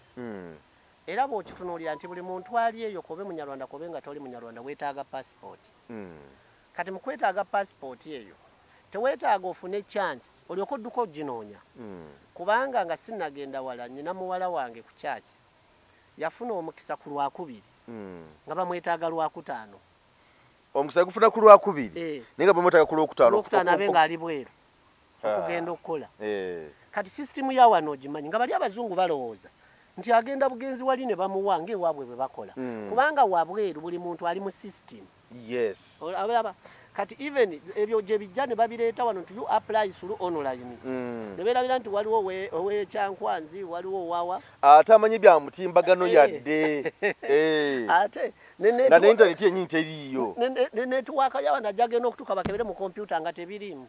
era bw'okitunuulira nti buli muntu ali eyo, kobe Munyarwanda kobe nga toli Munyarwanda, weetaaga pasipooti. Kati mu kwetaaga pasipooti eyo, teweetaaga ofune chance olyoka odduka oginoonya, kubanga nga sinnagenda wala, nyina muwala wange ku kyaki yafuna omukisa ku Lwakubiri, nga bamwetaaga Lwakutaano. Omukisa gufuna ku Lwakubiri, naye nga bamwetaaga ku Lwokutaano. Lwokutaano abe ng'ali bweru okugenda okukola. Kati sisitimu ya wano ogimanyi, nga bali abazungu balowooza nti agenda bugenzi wali ne bamuwa ng'ewaabwe bwe bakola, kubanga wabweru buli muntu ali mu sisitimu. Olaba kati even ebyo gye bijja ne babireeta wano nti you apply through online, ne beerabira nti waliwo ow'Ekyankwanzi, waliwo owawa ate amanyi bya mutimbagano yadde. Ate nga ne internet yennyini teriiyo. Ne network ya wano ajja genda okutuuka bakebere mu kompyuta nga tebiriimu.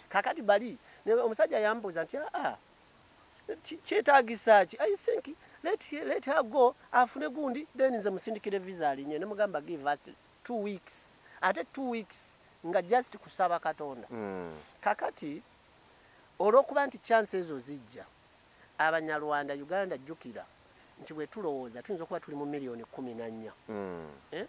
Kakati bali omusajja yambuuza nti aa, kyetaagisa ki? I think let her go afune gundi, then nze musindikire visa alinye. Ne mugamba give us 2 weeks, ate 2 weeks nga just kusaba Katonda. Kakati olw'okuba nti chance ezo zijja, Abanyarwanda, Uganda, jjukira nti bwe tulowooza tuyinza okuba tuli mu miliyoni 14. Eh?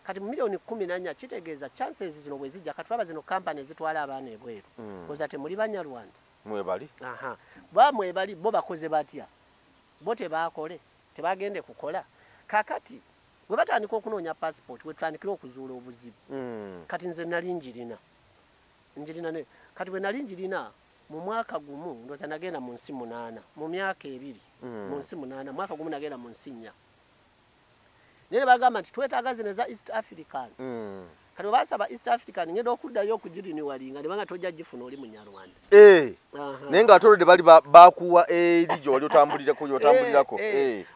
Kati mu miliyoni 14 kitegeeza chances zino bwe zijja, katulaba zino kampani ezitwala abaana ebweru, oza temuli Banyarwanda? Mwebali. Aha, ba mwebali. Bo bakoze batya? Bo tebakole, tebagende kukola. Kakati bwe batandika okunoonya passport, we tutandikira okuzuula obuzibu. Kati nze nali njirina, njirina ne kati bwe nali njirina mu mwaka gumu ndowooza nagenda mu nsi munaana, mu myaka 2, mu nsi munaana, mwaka gumu nagenda mu nsi nnya, naye ne bagamba nti twetaaga zino eza East African. Kati bwe basaba East African, ngenda okuddayo okugirenewinga ne banga tojja gifuna oli Munyarwanda. Naye ng'ate olwedde bali bakuwa eri gy'oli otambulirako, gy'otambulirako.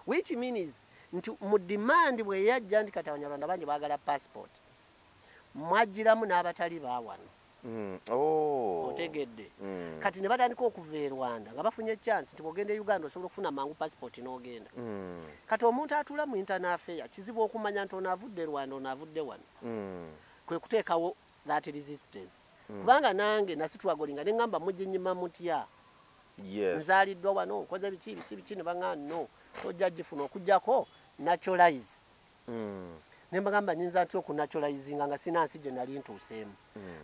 Which means nti mu demand bwe yajja nti kati Abanyarwanda bangi baagala passport, mwagiramu n'abatali baawano. Otegedde? Kati ne batandika okuva e Rwanda nga bafunye chance nti bw'ogenda e Uganda osobola okufuna mangu passport n'ogenda. Kati omuntu atuula mu internal affair kizibu okumanya nti ono avudde e Rwanda, ono avudde wano. Kwe kuteekawo that resistance, kubanga nange nasitwagolinga ne ŋŋamba muginyima mutya? Nzaaliddwa wano, nkoze biki biki biki, ne baŋŋamba no, tojja gifuna okugjako naturalize. Ne mbagamba nyinza ntya okunaturalizinga nga sina nsi gye nali ntuuseemu?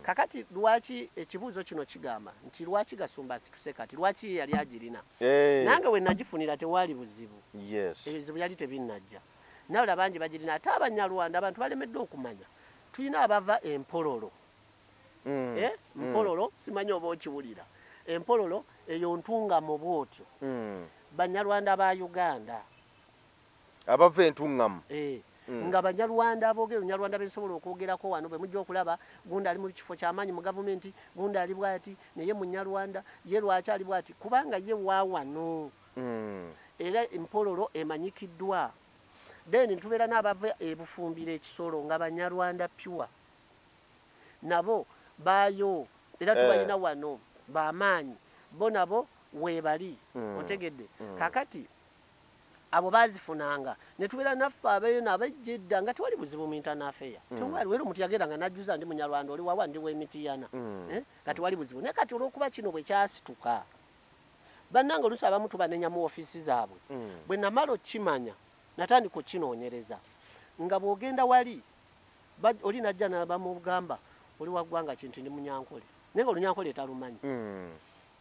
Kakati lwaki ekibuuzo kino kigamba nti lwaki Gasumba asituse kati? Lwaki ye yali agirina? Nange we nagifunira tewaali buzibu. Ebizibu yali tebinnajja. Nabula bangi bagirina, ate Abanyarwanda abantu balemeddwa okumanya tulina abava Empololo. Eh? Mpololo, simanyi oba okiwulira. Empololo eyo Ntungamo bwotyo. Banyarwanda ba Uganda. Abava Entuŋŋamu. Eh. Nga Banyarwanda aboogera Olunyarwanda bensobola okwogerako wano, bwe mujja okulaba gundi ali mu kifo kyamaanyi mu gavumenti, gundi ali bwati, naye Munyarwanda. Ye lwaki ali bwati? Kubanga ye wa wano. Era Empololo emanyikiddwa. Then tubeera n'abava ebufumbira ekisolo nga Banyarwanda pure, nabo baayo era tubalina wano bamaanyi, bo nabo weebali. Otegedde? Kakati abo bazifunanga, ne tubeera naffe abeeno abajja edda nga tewali buzibu mu internal affair. Tewali wera omuntu yagenda nga najjuza ndi Munyarwanda, oli wawa, ndi w'Emitiyana. Eh? Nga tewali buzibu. Naye kati olw'okuba kino bwe kyasituka, bannange, oluusi abamu tubanenya mu ofiisi zaabwe. Bwe namala okimanya, natandika okinoonyereza nga bw'ogenda wali oli najja nabamugamba oli wa ggwanga ki, nti ndi Munyankole, naye nga Olunyankole talumanyi.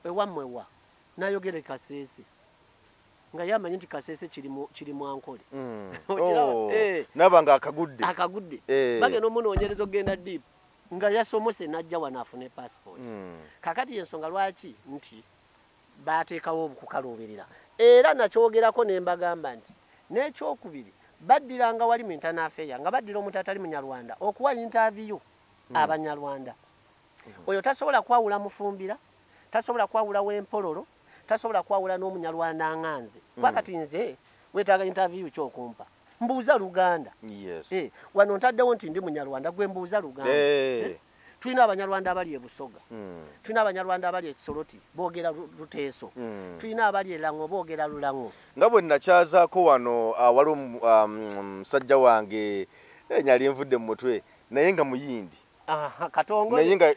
Ewammwe wa? Nayogera e Kaseese, nga ye amanyi nti Kaseese kiri Mwankole. Okiraba? Oh. Eh. Naba nga akagudde. Akagudde. Bagenda omunoonyereza okugenda deep nga yasomose najja wano afune passport. Kakati yensonga lwaki nti bateekawo obukukaluubirira, era nakyogerako ne mbagamba nti n'ekyokubiri baddiranga wali mu internal affair nga baddira omuntu atali Munyarwanda okuwa interview. Abanyarwanda oyo tasobola kwawula Mufumbira, tasobola kwawula w'Empololo, tasobola kwawula n'Omunyarwanda nga nze. Kuba kati nze weetaaga interview kyokumpa Mbuuza Luganda. Yes. Wano ntaddewo nti ndi Munyarwanda, gwe mbuuza Luganda. Tulina Abanyarwanda abali e Busoga. Tulina Abanyarwanda abali e Soroti, boogera Luteeso. Tulina abali e Lango, boogera Lulango. Nga bwe nakyazaako wano, waliwo musajja wange nyali nvudde mu mutwe, naye nga Muyindi. Katongo. Naye nga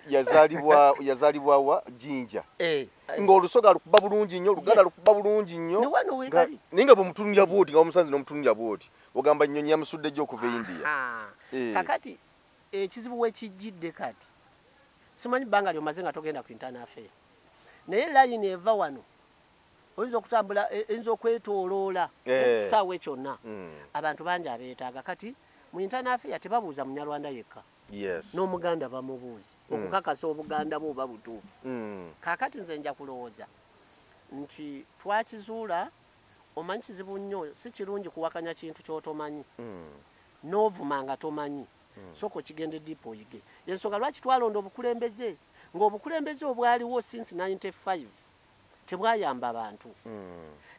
yazaalibwa wa Jinja. Ng'Olusoga lukuba bulungi nnyo, Oluganda lukuba bulungi nnyo. Ne wano weebali. Naye nga bw'omutunulira bw'oti, nga omusanze n'omutunulira bw'oti, ogamba nnyonyi yamusudde jjo okuva e India. Kakati ekizibu we kijjidde kati, simanyi bbanga ly'omaze nga togenda ku internal affair, naye layini eva wano oyinza okutambula, eyinza okwetooloola ekisaawe kyonna. Abantu bangi abeetaaga. Kati mu internal affair tebabuuza Munyarwanda yekka. N'Omuganda bamubuuza okukakasa Obuganda bwe oba butuufu. Kaakati nze nja kulowooza nti twakizuula, omanyi kizibu nnyo, si kirungi kuwakanya kintu ky'otomanyi. N'ovuma nga tomanyi. Sooka okigende deep oyige. Ensonga lwaki twalonda obukulembeze, ng'obukulembeze obwaliwo since 95 tebwayamba bantu.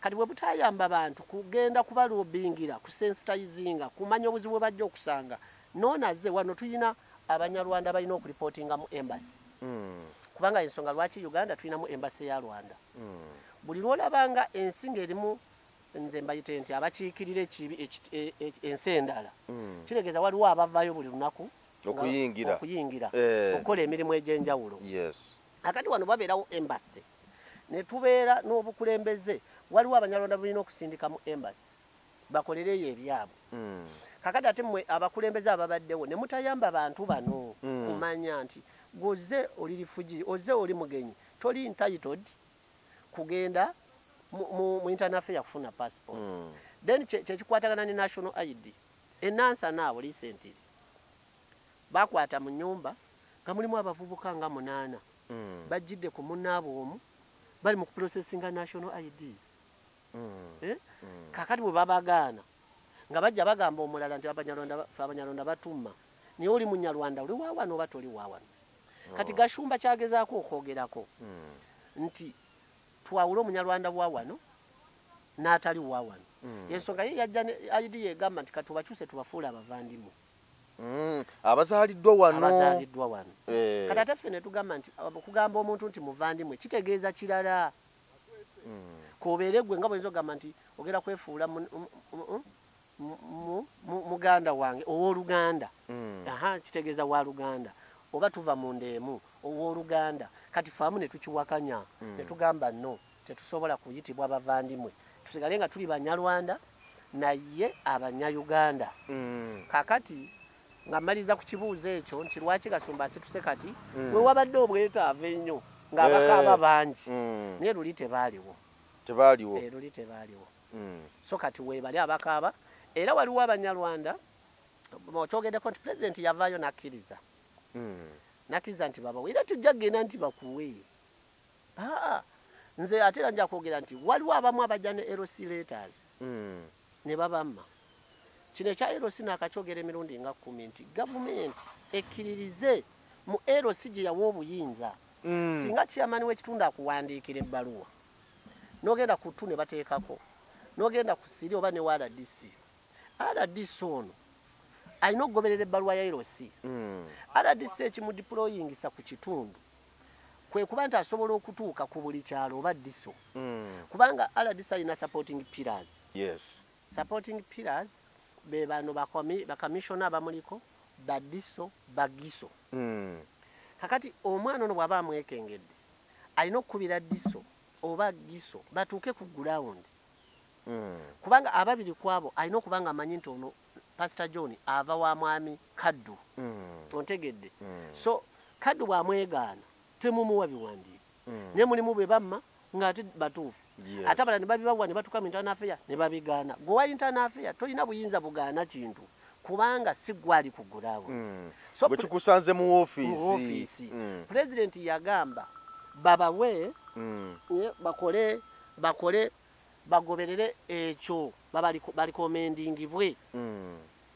Kati bwe butayamba bantu kugenda kubalobingira, kusensitizinga, kumanya obuzibu bwe bajja okusanga. Noonaze wano tulina Abanyarwanda balina okuripootinga mu embassy. Kubanga ensonga lwaki Uganda tulinamu embassy ya Rwanda. Buli lw'olabanga ensi ng'erimu, nze mbayite nti abakiikirira ekibi ensi endala. Kitegeeza waliwo abavaayo buli lunaku okuyingira. Okuyingira, okukola emirimu egy'enjawulo. Akati wano babeerawo embassy. Ne tubeera n'obukulembeze, waliwo Abanyarwanda balina okusindika mu embassy bakolereyo ebyabwe. Kakati ate mmwe abakulembeze ababaddewo ne mutayamba bantu bano kumanya nti gwoze oli refugee, ozze oli mugenyi, toli entitled kugenda mu internal affair kufuna passport. Then kyekikwatagana ne national ID. Enansa naawo recently bakwata mu nnyumba nga mulimu abavubuka nga 8. Bajjidde ku munnaabwe omu, bali mu kuprocessinga national IDs. Kakati bwe babagaana nga bajja bagamba omulala nti ffe Abanyarwanda batumma, naye oli Munyarwanda, oli wa wano oba toli wa wano. Kati Gashumba kyagezaako okwogerako nti twawule Omunyarwanda wa wano n'atali wa wano. Ensonga ye yajja ne ID yegamba nti katubakyuse tubafuule abavandimwe. Abazaaliddwa wano. Abazaaliddwa wano. Kati ate ffe ne tugamba nti okugamba omuntu nti muvandimwe kitegeeza kirala. K'obeere ggwe nga bw'oyinza okugamba nti ogenda kwefuula muganda wange owooluganda. Kitegeeza wa luganda. Oba tuva mu nda emu owooluganda. Kati faamu ne tukiwakanya, ne tugamba no, tetusobola kuyitibwa bavandimwe, tusigale nga tuli Banyarwanda naye Abanyayuganda. Kakati nga mmaliriza ku kibuuzo ekyo nti lwaki Gasumba asituse kati, we wabadde obwetaavu ennyo ng'abakaaba bangi, naye luli tebaaliwo. Tebaaliwo. Luli tebaaliwo. So kati weebali abakaaba, era waliwo Abanyarwanda okyogeddeko nti pulezidenti yavaayo n'akkiriza. N'akkiriza nti babawe, era tujja kugenda nti bakuwe. Nze ate era nja kwogera nti waliwo abamu abajja ne LC letters ne babamma. Kino ekya LC naakakyogera emirundi nga 10 nti gavumenti ekkiririze mu LC gye yawa obuyinza. Singa chairman w'ekitundu akuwandiikira ebbaluwa, n'ogenda ku 2 ne bateekako, n'ogenda ku 3 oba ne wa RDC. RDC ono alina okugoberera ebbaluwa ya LC. RDC ekimudeployingisa ku kitundu kwe kuba nti asobola okutuuka ku buli kyalo oba DISO. Kubanga RDC alina supporting pillars. Supporting pillars be bano bakamishona abamuliko, badiso, bagiso. Kakati omwana ono bw'aba amwekengedde, alina okukubira DISO oba giso batuuke ku ground. Kubanga ababiri ku abo alina okuba nga amanyi nti ono Pastor John ava wa mwami Kaddu. Ontegedde. So Kaddu bw'amwegaana temumuwa biwandiiko. Naye mulimu bwe bamma ng'ate batuufu. Ate abalala ne babibawa ne batuuka mu internal affair ne babigaana. Gwe wa internal affair tolina buyinza bugaana kintu kubanga si ggwe ali ku ground. So bwe kikusanze mu woofiisi. Mu woofiisi. Pulezidenti yagamba babawe, bakole bagoberere ekyo balikomendingibwe.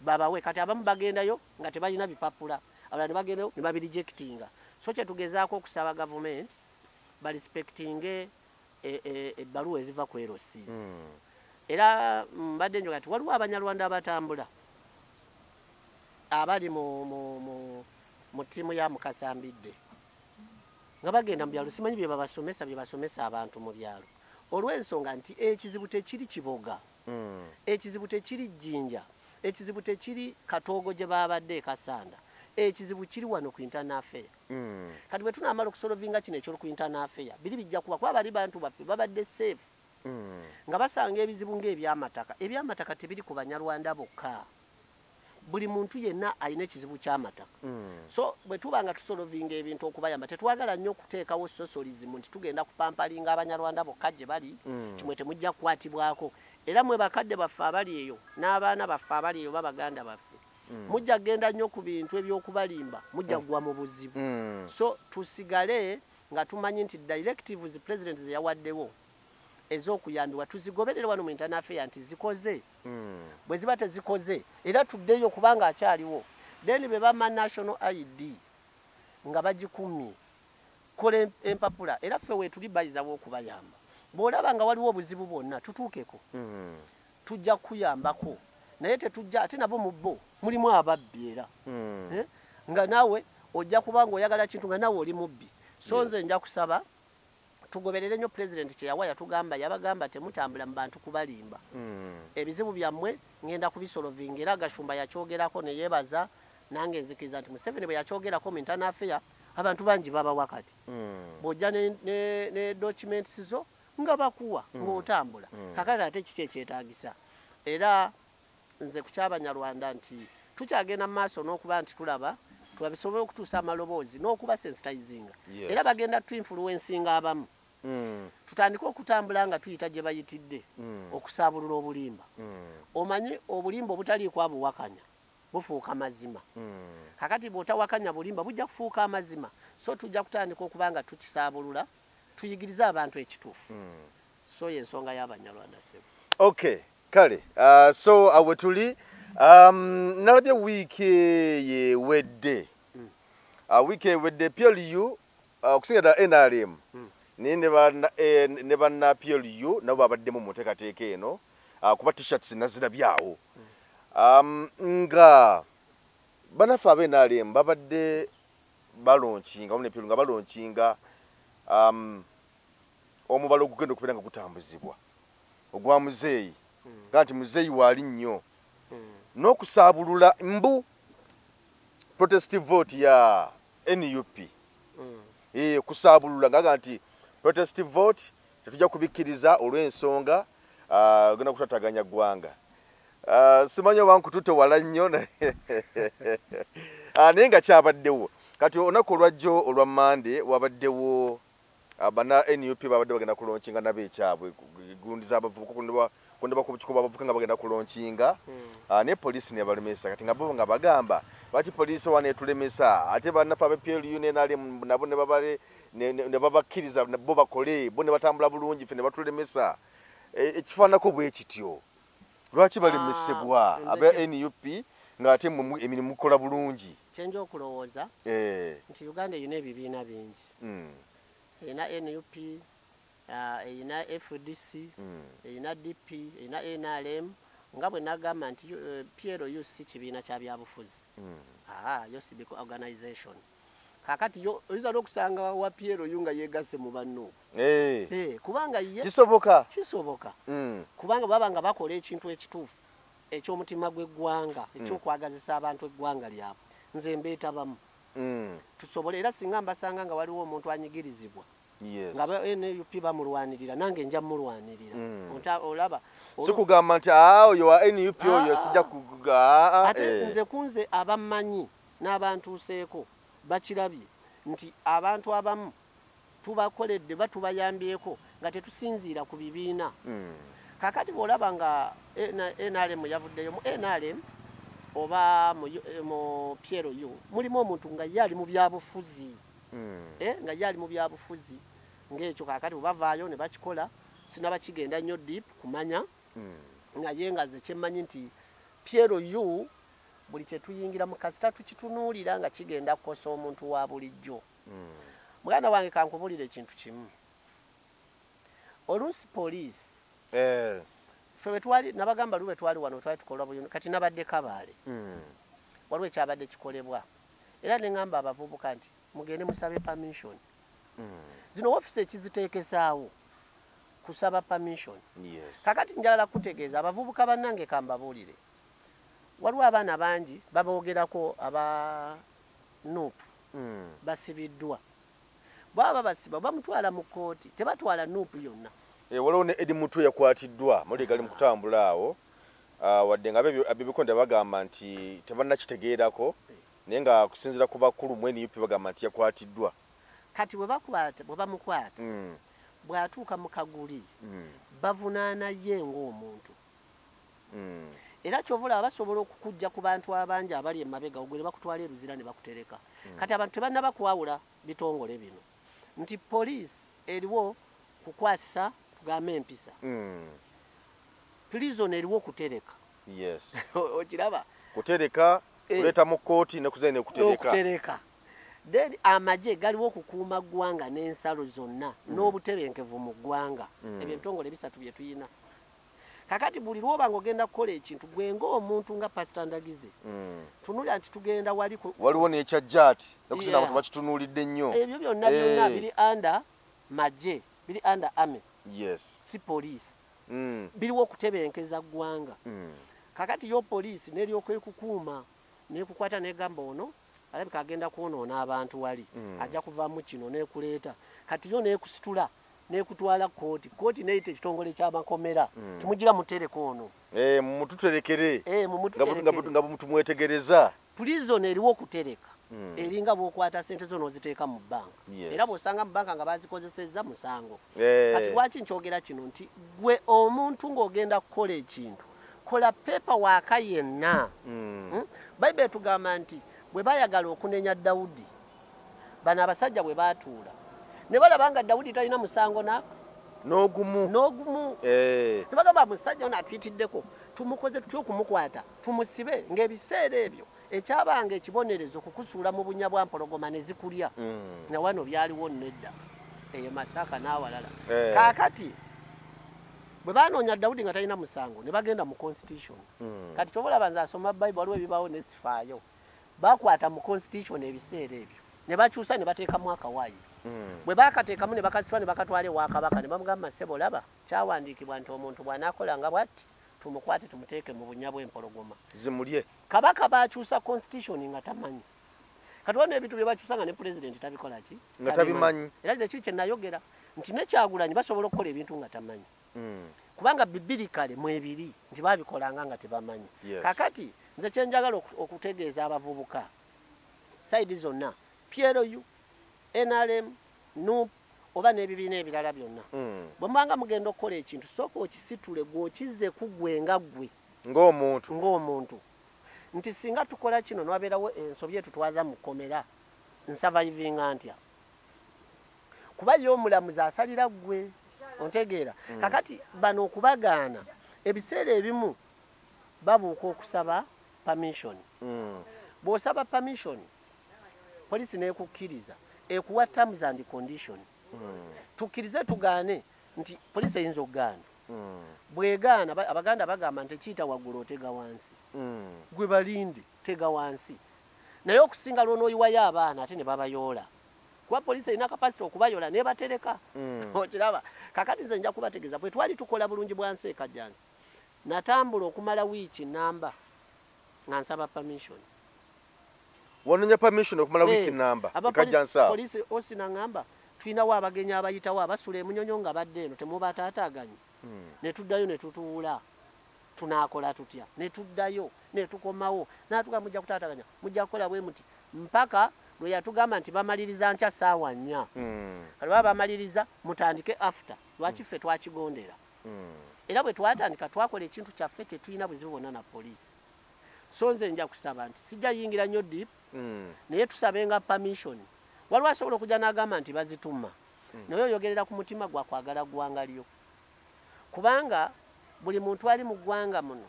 Babawe. Kati abamu bagendayo nga tebalina bipapula, abalala ne bagendayo ne babirejectinga. So kye tugezaako okusaba gavumenti barespectinge ebbaluwa eziva ku LCs. Era mbadde njoga nti waliwo Abanyarwanda abatambula abali mu ttiimu ya Mukasa Mbidde nga bagenda mu byalo, simanyi bye babasomesa, bye basomesa abantu mu byalo, olw'ensonga nti ekizibu tekiri Kiboga, ekizibu tekiri Jjinja, ekizibu tekiri Katoogo gye babadde e Kasanda, ekizibu kiri wano ku internal affair. Kati bwe tunaamala okusolovinga kino eky'oku internal affair, biri bijja kuba kuba bali bantu baffe babadde safe nga basanga ebizibu ng'ebyamataka. Ebyamataka tebiri ku Banyarwanda bokka, buli muntu yenna alina ekizibu ky'amataka. So bwe tuba nga tusolovinga ebintu okubayamba, tetwagala nnyo okuteekawo socialism nti tugenda kupampalinga Abanyarwanda bokka gye bali, timwe temujja kukwatibwako. Era mwe bakadde baffe abali eyo n'abaana baffe abali eyo, babaganda baffe, mujja kugenda nnyo ku bintu ebyokubalimba, mujja kugwa mu buzibu. So tusigale nga tumanyi nti directives president ze yawaddewo ez'okuyambibwa tuzigoberere wano mu internal affair nti zikoze. Bwe ziba tezikoze, era tuddeyo kubanga akyaliwo. Then be bama national ID nga bagikumye, kola empapula, era ffe weetuli bayizawo okubayamba. Bw'olaba nga waliwo obuzibu bwonna, tutuukeko, tujja kukuyambako. Naye tetujja ate nabo mu bo mulimu ababbi era. Eh? Nga naawe ojja kuba nga oyagala kintu nga naawe oli mubbi. So nze nja kusaba tugoberere nnyo pulezidenti kye yawa. Yatugamba, yabagamba temutambula mu bantu kubalimba. Ebizibu byammwe ngenda kubisolovinga. Era Gashumba yakyogerako ne yeebaza. Nange nzikiriza nti Museveni bwe yakyogerako mu internal affair, abantu bangi babawa kati. Bw'ojja ne documents zo nga bakuwa ng'otambula. Kakati ate kiki ekyetaagisa? Era nze ku kyabanyarwanda nti tukyagenda mu maaso n'okuba nti tulaba tubabisobole okutuusa amaloboozi n'okuba sensitizinga. Era bagenda tuinfluencinga abamu, tutandike okutambula nga tuyita gye bayitidde okusaabulula obulimba. Omanyi obulimba obutaliiko abuwakanya bufuuka mazima. Kakati bw'otawakanya bulimba, bujja kufuuka amazima. So tujja kutandika okuba nga tukisaabulula, tuyigirize abantu ekituufu. So yensonga y'Abanyarwanda, sebo. Okay, kale, so awe tuli, nalabye wiiki yewedde, wiiki ewedde PLU, okusinga ddala NRM, naye ne banna PLU nabo babaddemu mu nteekateeka eno, kuba T-shirts nazirabyawo, nga bannaffe aba NRM babadde balaunchinga wamu ne PLU, nga balaunchinga omubalo ogugenda okubeera nga gutambuzibwa ogwa muzeeyi, nga nti muzeeyi waali nnyo n'okusaabulula mbu protest vote ya NUP. Kusaabulula ngaga nti protest vote tetujja kubikkiriza olw'ensonga genda kutataganya ggwanga. Simanyi oba nkututte wala nnyo, naye nga kyabaddewo. Kati olunaku olwajjo olwa Mande wabaddewo bana NUP babadde bagenda kulaunchinga nabo ekyabwe, gundi z'abavubuka, kundeba ku bukiiko bw'abavubuka nga bagenda kulaunchinga, naye poliisi nebalemesa. Kati nga bo nga bagamba lwaki poliisi wano etulemesa, ate bannaffe aba PLU ne NRM nabo ne babale ne babakkiriza bo bakole, bo ne batambula bulungi, ffe ne batulemesa. Ekifaananako bwe kityo, lwaki balemesebwa aba NUP ng'ate mmwe emirimu mukola bulungi? Kyenja okulowooza nti Uganda erina ebibiina bingi. Erina NUP, erina FDC, erina DP, erina NRM. Nga bwe nagamba nti PLU si kibiina kya byabufuzi. Yo civic organization. Kakati yo oyinza n'okusanga wa PLU nga yeegasse mu banno. Kubanga ye Kisoboka. Kisoboka. Kubanga baba nga bakola ekintu ekituufu eky'omutima gw'eggwanga, ekyokwagazisa abantu eggwanga lyabwe, nze mbeetabamu. Tusobole era singa mbasanga nga waliwo omuntu anyigirizibwa, nga ba NUP bamulwanirira, nange nja mulwanirira. Olaba Si kugamba nti aa oyo wa NUP oyo sijja kuga. Ate nze kunze abammanyi n'abantuuseeko bakirabye nti abantu abamu tubakoledde, batubayambyeko nga tetusinziira ku bibiina. Kakati bw'olaba nga NRM yavuddeyo, mu NRM oba mu PLU mulimu omuntu nga ye ali mu byabufuzi, nga ye ali mu byabufuzi ng'ekyo. Kakati bwe bavaayo ne bakikola, sinaba kigenda nnyo deep kumanya, naye nga nze kyemmanyi nti PLU buli kyetuyingira mu kasita tukitunuulira nga kigenda kukosa omuntu wa bulijjo. Muganda wange, kankubulira ekintu kimu. Oluusi poliisi Ffe bwe nabagamba lwe twali wano twali tukola buyuni, kati nabadde Kabaale. Waliwo ekyabadde kikolebwa, era ne ŋŋamba abavubuka nti mugende musabe permission. Zino ofiisi ekiziteekesaawo kusaba permission. Kakati njagala kutegeeza abavubuka bannange, kambabuulire, waliwo abaana bangi baboogerako aba NUP basibiddwa. Bwaba basiba bamutwala mu kkooti, tebatwala NUP yonna. Waliwo ne Eddie Mutwe yakwatiddwa, muli gali mu kutambula awo, wadde nga abebikonde bagamba nti tebannakitegeerako, naye nga kusinziira ku bakulu mu NUP bagamba nti yakwatiddwa. Kati bwe bakwata, bwe bamukwata, bw'atuuka mu kaguli, bavunaana ye ng'omuntu. Era kyova olaba basobola okukujja ku bantu abangi abali emabega, ogwe ne bakutwala eruzira ne bakutereka. Kati abantu tebannaba kwawula bitongole bino nti poliisi eriwo kukwasisa, tugambe, empisa, prison eriwo kutereka. Okiraba? Kutereka, kuleeta mu kkooti ne kuzayi nekutereka. N'okutereka. Then amagye galiwo okukuuma ggwanga n'ensalo zonna n'obutebenkevu mu ggwanga. Ebyo ebitongole bisatu bye tuyina. Kakati buli lwoba ng'ogenda kukola ekintu, gwe ng'omuntu nga Pasita Ndagize, tunulira nti tugenda wali Waliwo n'ekyajjaati nakusina, abantu bakitunuulidde nnyo. Ebyo byonna byonna biri under magye, biri under army, si poliisi. Biriwo okutebenkeza ggwanga. Kakati yo poliisi neryoka ekukuuma, nekukwata, negamba ono alabika agenda kwonoona abantu wali, ajja kuvaamu kino, nekuleeta. Kati yo nekusitula nekutwala kooti, kooti neyita ekitongole kyamakomera, timugira mutereka ono. Mututerekere. Mumututerekere. Nga tumwetegereza. Prison eriwo okutereka. Eringa bw'okwata sente zo n'oziteeka mu banka, era bw'osanga mu banka nga bazikozesezza, musango. Kati lwaki nkyogera kino? Nti gwe omuntu ng'ogenda kukola ekintu, kola paperwork yenna. Bayibuli etugamba nti bwe bayagala okunenya Dawudi, bano abasajja bwe baatuula ne balaba nga Dawudi talina musango nako N'ogumu. n'ogumu, ne bagamba, musajja ono atuyitiddeko, tumukoze tutya okumukwata tumusibe? Ng'ebiseera ebyo ekyabanga ekibonerezo kukusuula mu bunnya bwa mpologoma ne zikulya. Na wano byaliwo nedda eyo Masaka n'awalala. Kaakati bwe banoonya Dawudi nga talina musango, ne bagenda mu constitution. Kati kyova olaba nze asoma Bayibuli, waliwo ebibaawo nesifaayo. Bakwata mu constitution ebiseera ebyo ne bakyusa ne bateekamu akawaayiro. Bwe bakateekamu ne bakasitula ne bakatwala ewa kabaka ne bamugamba, ssebo, laba kyawandiikibwa nti omuntu bw'anaakola nga bw'atti tumukwate tumuteeke mu bunnya bw'empologoma zimulye. Kabaka bakyusa constitution nga tamanyi. Kati waliwo ebintu bye bakyusa nga ne pulezidenti tabikola ki? Nga tabimanyi. Era kino kiri kye nayogera nti ne Kyagulanyi basobola okukola ebintu nga tamanyi, kubanga bibirikale mwebiri nti babikolanga nga tebamanyi. Kakati nze kyenjagala okutegeeza abavubuka side zonna, PLU, NRM, NUP oba n'ebibiina ebirala byonna, bwe mubanga mugenda okukola ekintu, sooka okisitule gw'okizze ku ggwe nga ggwe ng'omuntu. Ng'omuntu, nti singa tukola kino nwabeerawo ensobi etutwaza mu kkomera, nsurvivinga ntya? Kuba ye omulamuzi asalira ggwe, ontegeera? Kakati bano okubagaana, ebiseera ebimu babuuka okusaba permission. Bw'osaba permission, poliisi n'ekukkiriza, ekuwa terms and condition. Tukkirize tugaane nti poliisi eyinza okugaana. Bwegaana, Abaganda bagamba nti ekiyita waggulu otega wansi. Gwe balinde, tega wansi, naye okusinga lwonooyiwayo abaana ate ne babayoola, kuba poliisi erina capacity okubayola nebatereka. Okiraba? Kakati nze nja kubategeeza, bwe twali tukola bulungi bwansi e Kajjansi, natambula okumala wiiki namba nga nsaba permission. Wanonya permission okumala wiiki namba Aba e Kajjansi awo? Poliisi osi naŋŋamba, tulinawo abagenyi abayitawo abasula emunyonyo nga badde eno, temubataataaganye. Ne tuddayo ne tutuula, tunaakola tutya? Ne tuddayo ne tukomawo, n'atugamba mujja kutaataganya, mujja kukola bwe muti, mpaka lwe yatugamba nti bamaliriza nkya ssaawa 4. Kati baba bamaliriza mutandike after. Lwaki ffe twakigondera? Era bwe twatandika twakola ekintu kyaffe, tetulina buzibu bwonna na poliisi. So nze nja kusaba nti sijja yingira nnyo deep, naye tusabenga permission. Waliwo asobola okujja n'agamba nti bazituma, naye oyogerera ku mutima gwa kwagala ggwanga lyo, kubanga buli muntu ali mu ggwanga muno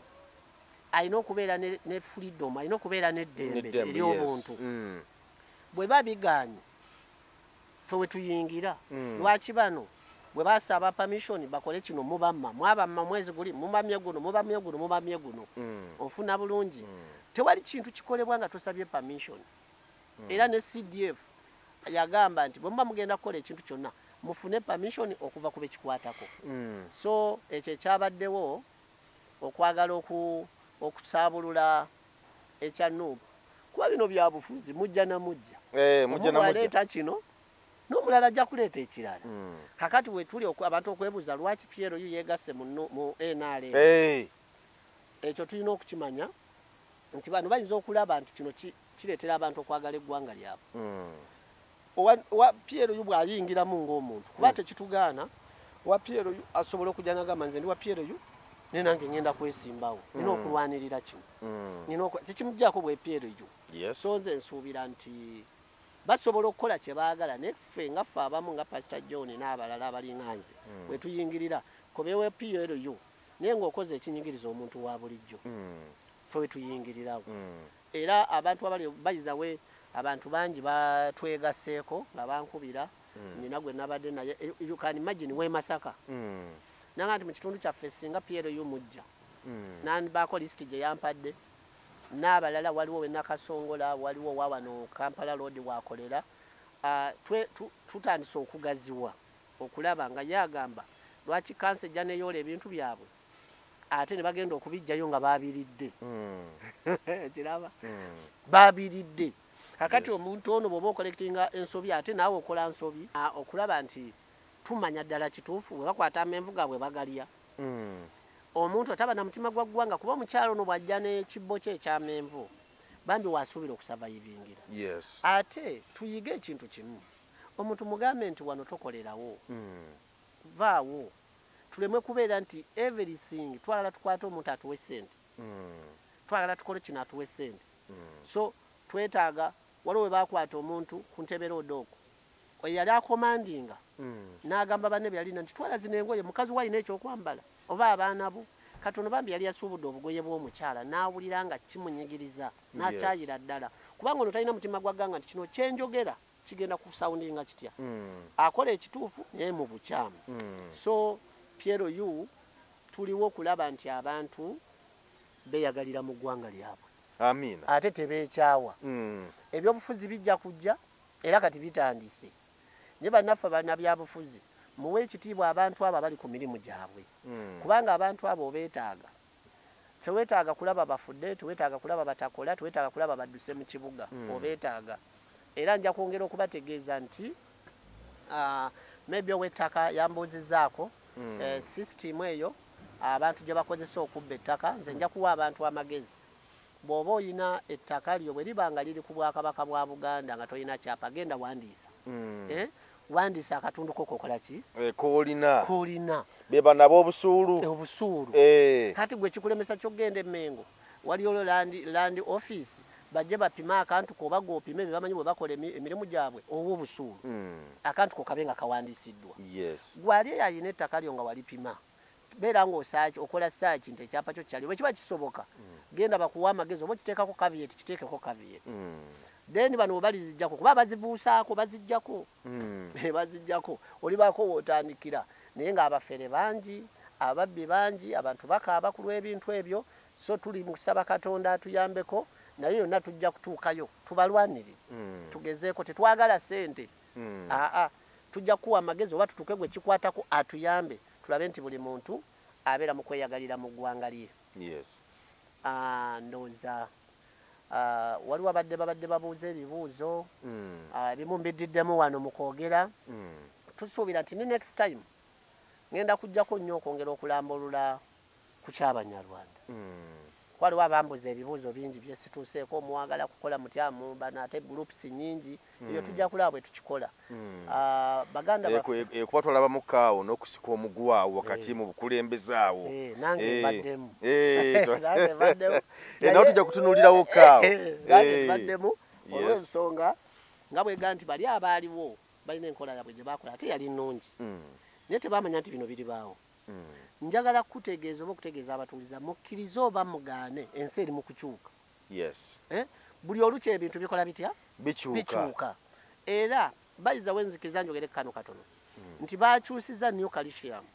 alina okubeera ne freedom, alina okubeera n'eddembe N'eddembe, ery'obuntu. yes. Bwe babigaanye, ffe we tuyingira. Lwaki bano Bwe basaba permission bakole kino, mubamma, mwabamma mwezi guli, mubamye guno, mubamye guno, mubamye guno. Onfuna bulungi? Tewali kintu kikolebwa nga tosabye permission. Era ne CDF yagamba nti bwe muba mugenda kukola ekintu kyonna, mufune permission okuva ku bekikwatako. So ekyo ekyabaddewo okwagala okusaabulula ekya NUP, kuba bino bya bufuzi, mujja na mujja. Mujja na mujja. Bw'aleeta kino, n'omulala ajja kuleeta ekirala. Kakati wetuli abantu okwebuuza lwaki PLU yeegasse mu NRM. Ekyo tulina okukimanya nti bano bayinza okulaba nti kino kireetera abantu okwagala eggwanga lyabwe. Owa PLU bw'ayingiramu ng'omuntu, kuba tekitugaana, owa PLU asobola okujja n'agamba, nze ndi wa PLU naye nange ngenda kwesimbawo, nina okulwanirira kino. Tekimuggyako bwe PLU. So nze nsuubira nti basobola okukola kye baagala, naye ffe nga ffe abamu nga Pastor John n'abalala abalinga nze, bwe tuyingirira kobewe PLU naye ng'okoze ekinyigiriza omuntu wa bulijjo, ffe we tuyingirirawo. Era abantu abali bayizawe, abantu bangi batwegasseeko nga bankubira. Nina gwe nabadde naye, you can imagine, we Masaka, nanga nti mu kitundu kyaffe singa PLU mujja, nanbaako lisiti gye yampadde n'abalala. Waliwo we Nakasongola, waliwo wa wano Kampala Road wakolera. Tutandise okugaziwa okulaba nga ye agamba lwaki kansa ejja neyoola ebintu byabwe ate ne bagenda okubijjayo nga babiridde. Kiraba babiridde. Kakati omuntu ono bw'oba ocorrectinga ensobi ate naawe okola nsobi. Okulaba nti tumanya ddala kituufu bwe bakwata amenvu gaabwe bagalya. Omuntu ataba na mutima gwa ggwanga, kuba omukyalo ono bw'ajja n'ekibbo kye ekyamenvu, bambi wasuubira okusurvivingira. Ate tuyige ekintu kimu, omuntu mugambe nti wano tokolerawo, vaawo, tuleme kubeera nti everything twagala tukwate omuntu atuwe sente, twagala tukole kino atuwe sente. So twetaaga, waliwo we bakwata omuntu ku Ntebe Road okwo, oyo yali acommandinga n'agamba banne bye yalina nti twala zino engoye, mukazi we alina ekyokwambala oba abaana bo. Katono bambi yali yasuubudde obugoye bw'omukyala, n'awulira nga kimunyigiriza, n'akyayira ddala, kubanga ono talina mutima gwa gganga nti kino kyenjogera kigenda kusoundinga kitya. Akola ekituufu naye mu bukyamu. So PLU tuliwo okulaba nti abantu beeyagalira mu ggwanga lyabwe. Amina. Ate tebeekyawa. Ebyobufuzi bijja kujja, era kati bitandise, naye bannaffe bannabyabufuzi, muwe ekitiibwa abantu abo abali ku mirimu gyabwe, kubanga abantu abo obeetaaga. Teweetaaga kulaba bafudde, teweetaaga kulaba batakola, teweetaaga kulaba badduse mu kibuga. Obeetaaga. Era nja kwongera okubategeeza nti maybe ow'ettaka yambuuzizaako system eyo abantu gye bakozesa okubba ettaka. Nze nja kuwa abantu amagezi. Bw'oba oyina ettaka lyo, bwe liba nga liri ku Bwakabaka bwa Buganda nga tolina kyapa, genda wandiisa. Eh? Wandiisa akatundu ko kokola ki? Koolina. Koolina. Be bano ab'obusuulu. Obusuulu. Kati gwe kikulemesa kyogenda Emmengo, waliyo land office, bajje bapime akantu ko, oba gw'opime bye bamanyi bwe bakola emirimu gyabwe, owa obusuulu, akantu ko kabe nga kawandiisiddwa. Gwali eyo ayina ettaka lyo nga walipima, beera ng'osearch, okola search nti ekyapa kyo kyali. Bwe kiba kisoboka, genda bakuwa amagezi, oba okiteekako caveat, kiteekeko caveat. Then bano bwe balizijjako, kuba bazibuusaako, bazijjako, bazijjako, olibaako wootandikira. Naye ng'abafere bangi, ababbi bangi, abantu bakaaba ku lw'ebintu ebyo. So tuli mu kusaba Katonda atuyambeko, naye yonna tujja kutuukayo tubalwanirire. Tugezeeko, tetwagala ssente. Aa, tujja kuwa amagezi oba tutuuke gwe kikwatako atuyambe, tulabe nti buli muntu abeera mu kweyagalira mu ggwanga lye. Ndowooza waliwo abadde babadde babuuza ebibuuzo. Ebimu mbiddiddemu wano mu kwogera. Tusuubira nti ne next time ngenda kujjako nnyo okwongera okulambulula ku kyabanyarwanda. Waliwo abambuza ebibuuzo bingi byesituuseeko, omwagala kukola mutya bano, ate groups nnyingi. Ebyo tujja kulaba bwe tukikola. Baganda baffe. Kuba twalabamu kaawo n'okusika omuguwa awo wakati mu bukulembeze awo. Nange mbaddemu. Nange mbaddemu. Nawe tujja kutunuulirawo kaawo. Nange mbaddemu olw'ensonga nga bwega nti bali abaaliwo balina enkola yaabwe gye bakola, ate yali nnungi, naye tebamanya nti bino biribaawo. Njagala kukutegeeza oba okutegeeza abatuuliza, mukkirize oba mugaane, ensi eri mu kukyuka. Eh? Buli olukya ebintu bikola bitya? Bikyuka. Bikyuka. Era bayiza wenzikiriza njogere kano katono. Nti bakyusiza new curriculum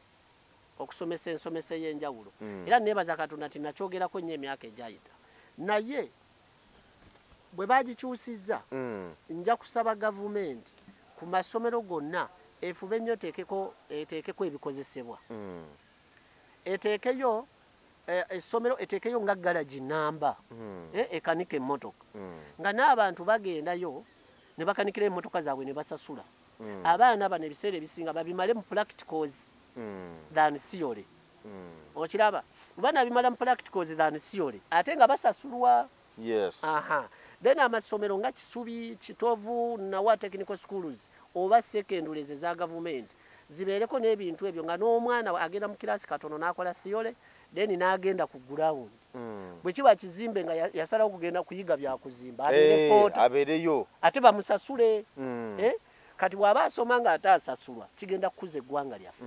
okusomesa ensomesa ey'enjawulo. Era neebaza Katonda nti nakyogerako nnyo emyaka egyayita. Naye bwe bagikyusizza, nja kusaba gavumenti ku masomero gonna efube nnyo eteekeko ebikozesebwa, eteekeyo essomero, eteekeyo nga garagi namba ekanika emmotoka, nga n'abantu bagendayo ne bakanikira emmotoka zaabwe ne basasula. Abaana bano ebiseera ebisinga babimale mu practicals than theory. Okiraba, baana bimala mu practicals than theory, ate nga basasulwa. Aha. Then amasomero nga Kisubi, Kitovu, nawa technical schools oba secondaries eza gavumenti zibeereko n'ebintu ebyo, nga n'omwana agenda mu kirasi katono n'akola theory, then n'agenda ku ground. Bwe kiba kizimbe nga yasalawo kugenda kuyiga byakuzimba, abeere porter, abeereyo, ate bamusasule. Eh? Kati bw'aba asoma nga ate asasulwa, kigenda kukuza eggwanga lyaffe.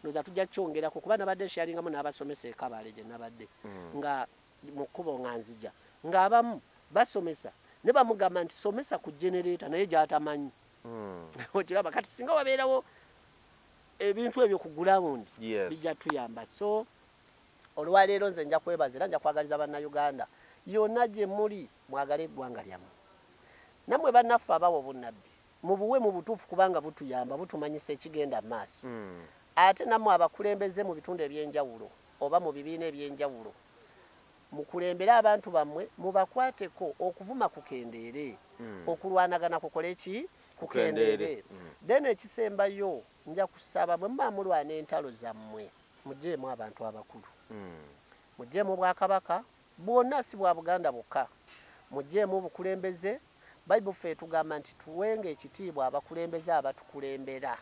Ndowooza tujja kyongerako, kuba nabadde sharingamu n'abasomesa e Kabale gye nabadde nga mu kkubo nga nzija, ng'abamu basomesa ne bamugamba nti somesa ku generator naye gy'atamanyi. Okiraba, kati singa wabeerawo ebintu ebyo ku ground, bijja tuyamba. So olwaleero nze nja kwebaza era nja kwagaliza Bannayuganda yonna gye muli, mwagale eggwanga lyammwe. Nammwe bannaffe abawa obunnabbi, mubuwe mu butuufu, kubanga butuyamba, butumanyisa ekigenda mu maaso. Ate nammwe abakulembeze mu bitundu ebyenjawulo oba mu bibiina ebyenjawulo, mukulembere abantu bammwe, mubakwateko, okuvuma kukendeere, okulwanagana kukole ki? Kukendeere. Then ekisembayo, nja kusaba bwe muba mulwana entalo zammwe, mugyeemu abantu abakulu, mugyeemu obwakabaka bwonna, si bwa Buganda bwokka, mugyeemu obukulembeze. Bayibuli ffe etugamba nti tuwenga ekitiibwa abakulembeze abatukulembera.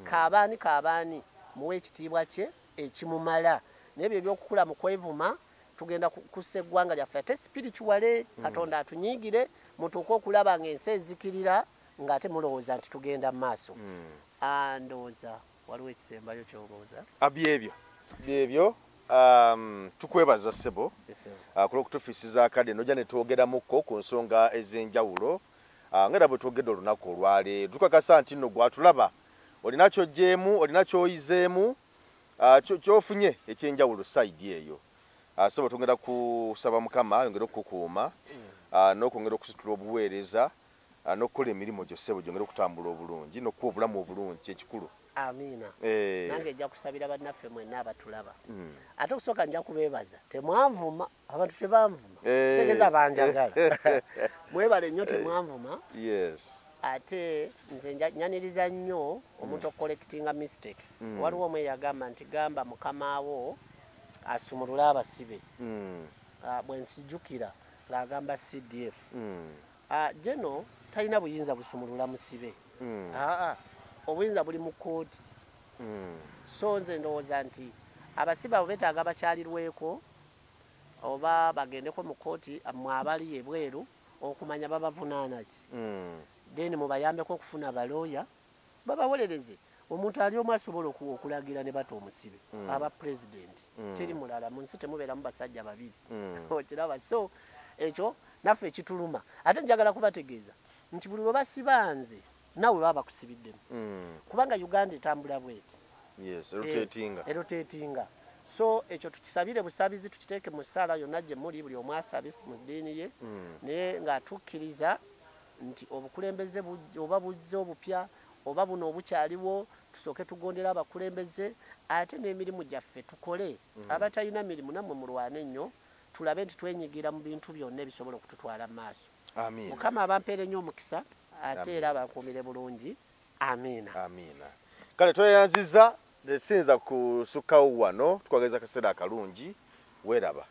Kaabaani kaabaani, muwe ekitiibwa kye ekimumala. Naye ebyo ebyokukula mu kwevuma, tugenda kussa eggwanga lyaffe ate spiritually. Katonda atunyiigire, mutuuke okulaba ng'ensi ezikirira ng'ate mulowooza nti tugenda mu maaso. Ndowooza waliwo ekisembayo ky'obuuza? Byebyo byebyo. Tukwebaza ssebo kulwokutufiisiza akadde nojja ne twogeramukko ku nsonga ez'enjawulo. Nga era bwe twogedde olunaku olwaleero, tukakasa nti nno gwatulaba olina kyogyeemu, olina kyoyizeemu, kyofunye ekyenjawulo side eyo. Ssebo, tugenda kusaba Mukama ayongere okukukuuma n'okwongera okusitula obuweereza, n'okukola emirimu gyo ssebo gyongere okutambula obulungi n'okuwa obulamu obulungi kyekikulu. Amiina. Nange nja kusabira bannaffe mwenna abatulaba. Ate okusooka nja kubeebaza, temwanvuma, abantu tebanvuma. Segeza banjagala, mwebale nnyo, temwanvuma. Ate nze nyaniriza nnyo omuntu okucorrectinga mistakes. Waliwo omwe yagamba nti gamba mukamaawo asumulule abasibe. Bwe nsijjukira ng'agamba CDF. Geno talina buyinza busumulula musibe. Aa, obuyinza buli mu kkooti. So nze ndowooza nti abasibe abo beetaaga bakyalirweko oba bagendeko mu kkooti, mwe abali ebweru okumanya babavunaana ki. Then mubayambeko okufuna balooya babawolereze. Omuntu ali omu asobola okulagira ne bata omusibe, aba pulezidenti. Teri mulala mu nsi, temubeeramu basajja babiri. Okiraba, so ekyo naffe ekituluma. Ate njagala kubategeeza nti buli lwe basiba nze, naawe baba bakusibiddemu, kubanga Uganda etambula bweti. Yes, rotatinga. Erotatinga. So ekyo tukisabire busabizi, tukiteeke mu ssaala yonna gye muli, buli omu asabe mu ddiini ye. Naye ng'atukkiriza nti obukulembeze oba buzze obupya oba buno obukyaliwo, tusooke tugondere abakulembeze, ate n'emirimu gyaffe tukole. Abatalina mirimu nammwe mulwane nnyo, tulabe nti twenyigira mu bintu byonna ebisobola okututwala mu maaso. Amiina. Mukama abampeere nnyo omukisa, ate era abankuumire bulungi. Amiina. Amiina. Kale tweyanziza, siyinza kusukkawo wano, tukwagaliza akaseera akalungi, weeraba.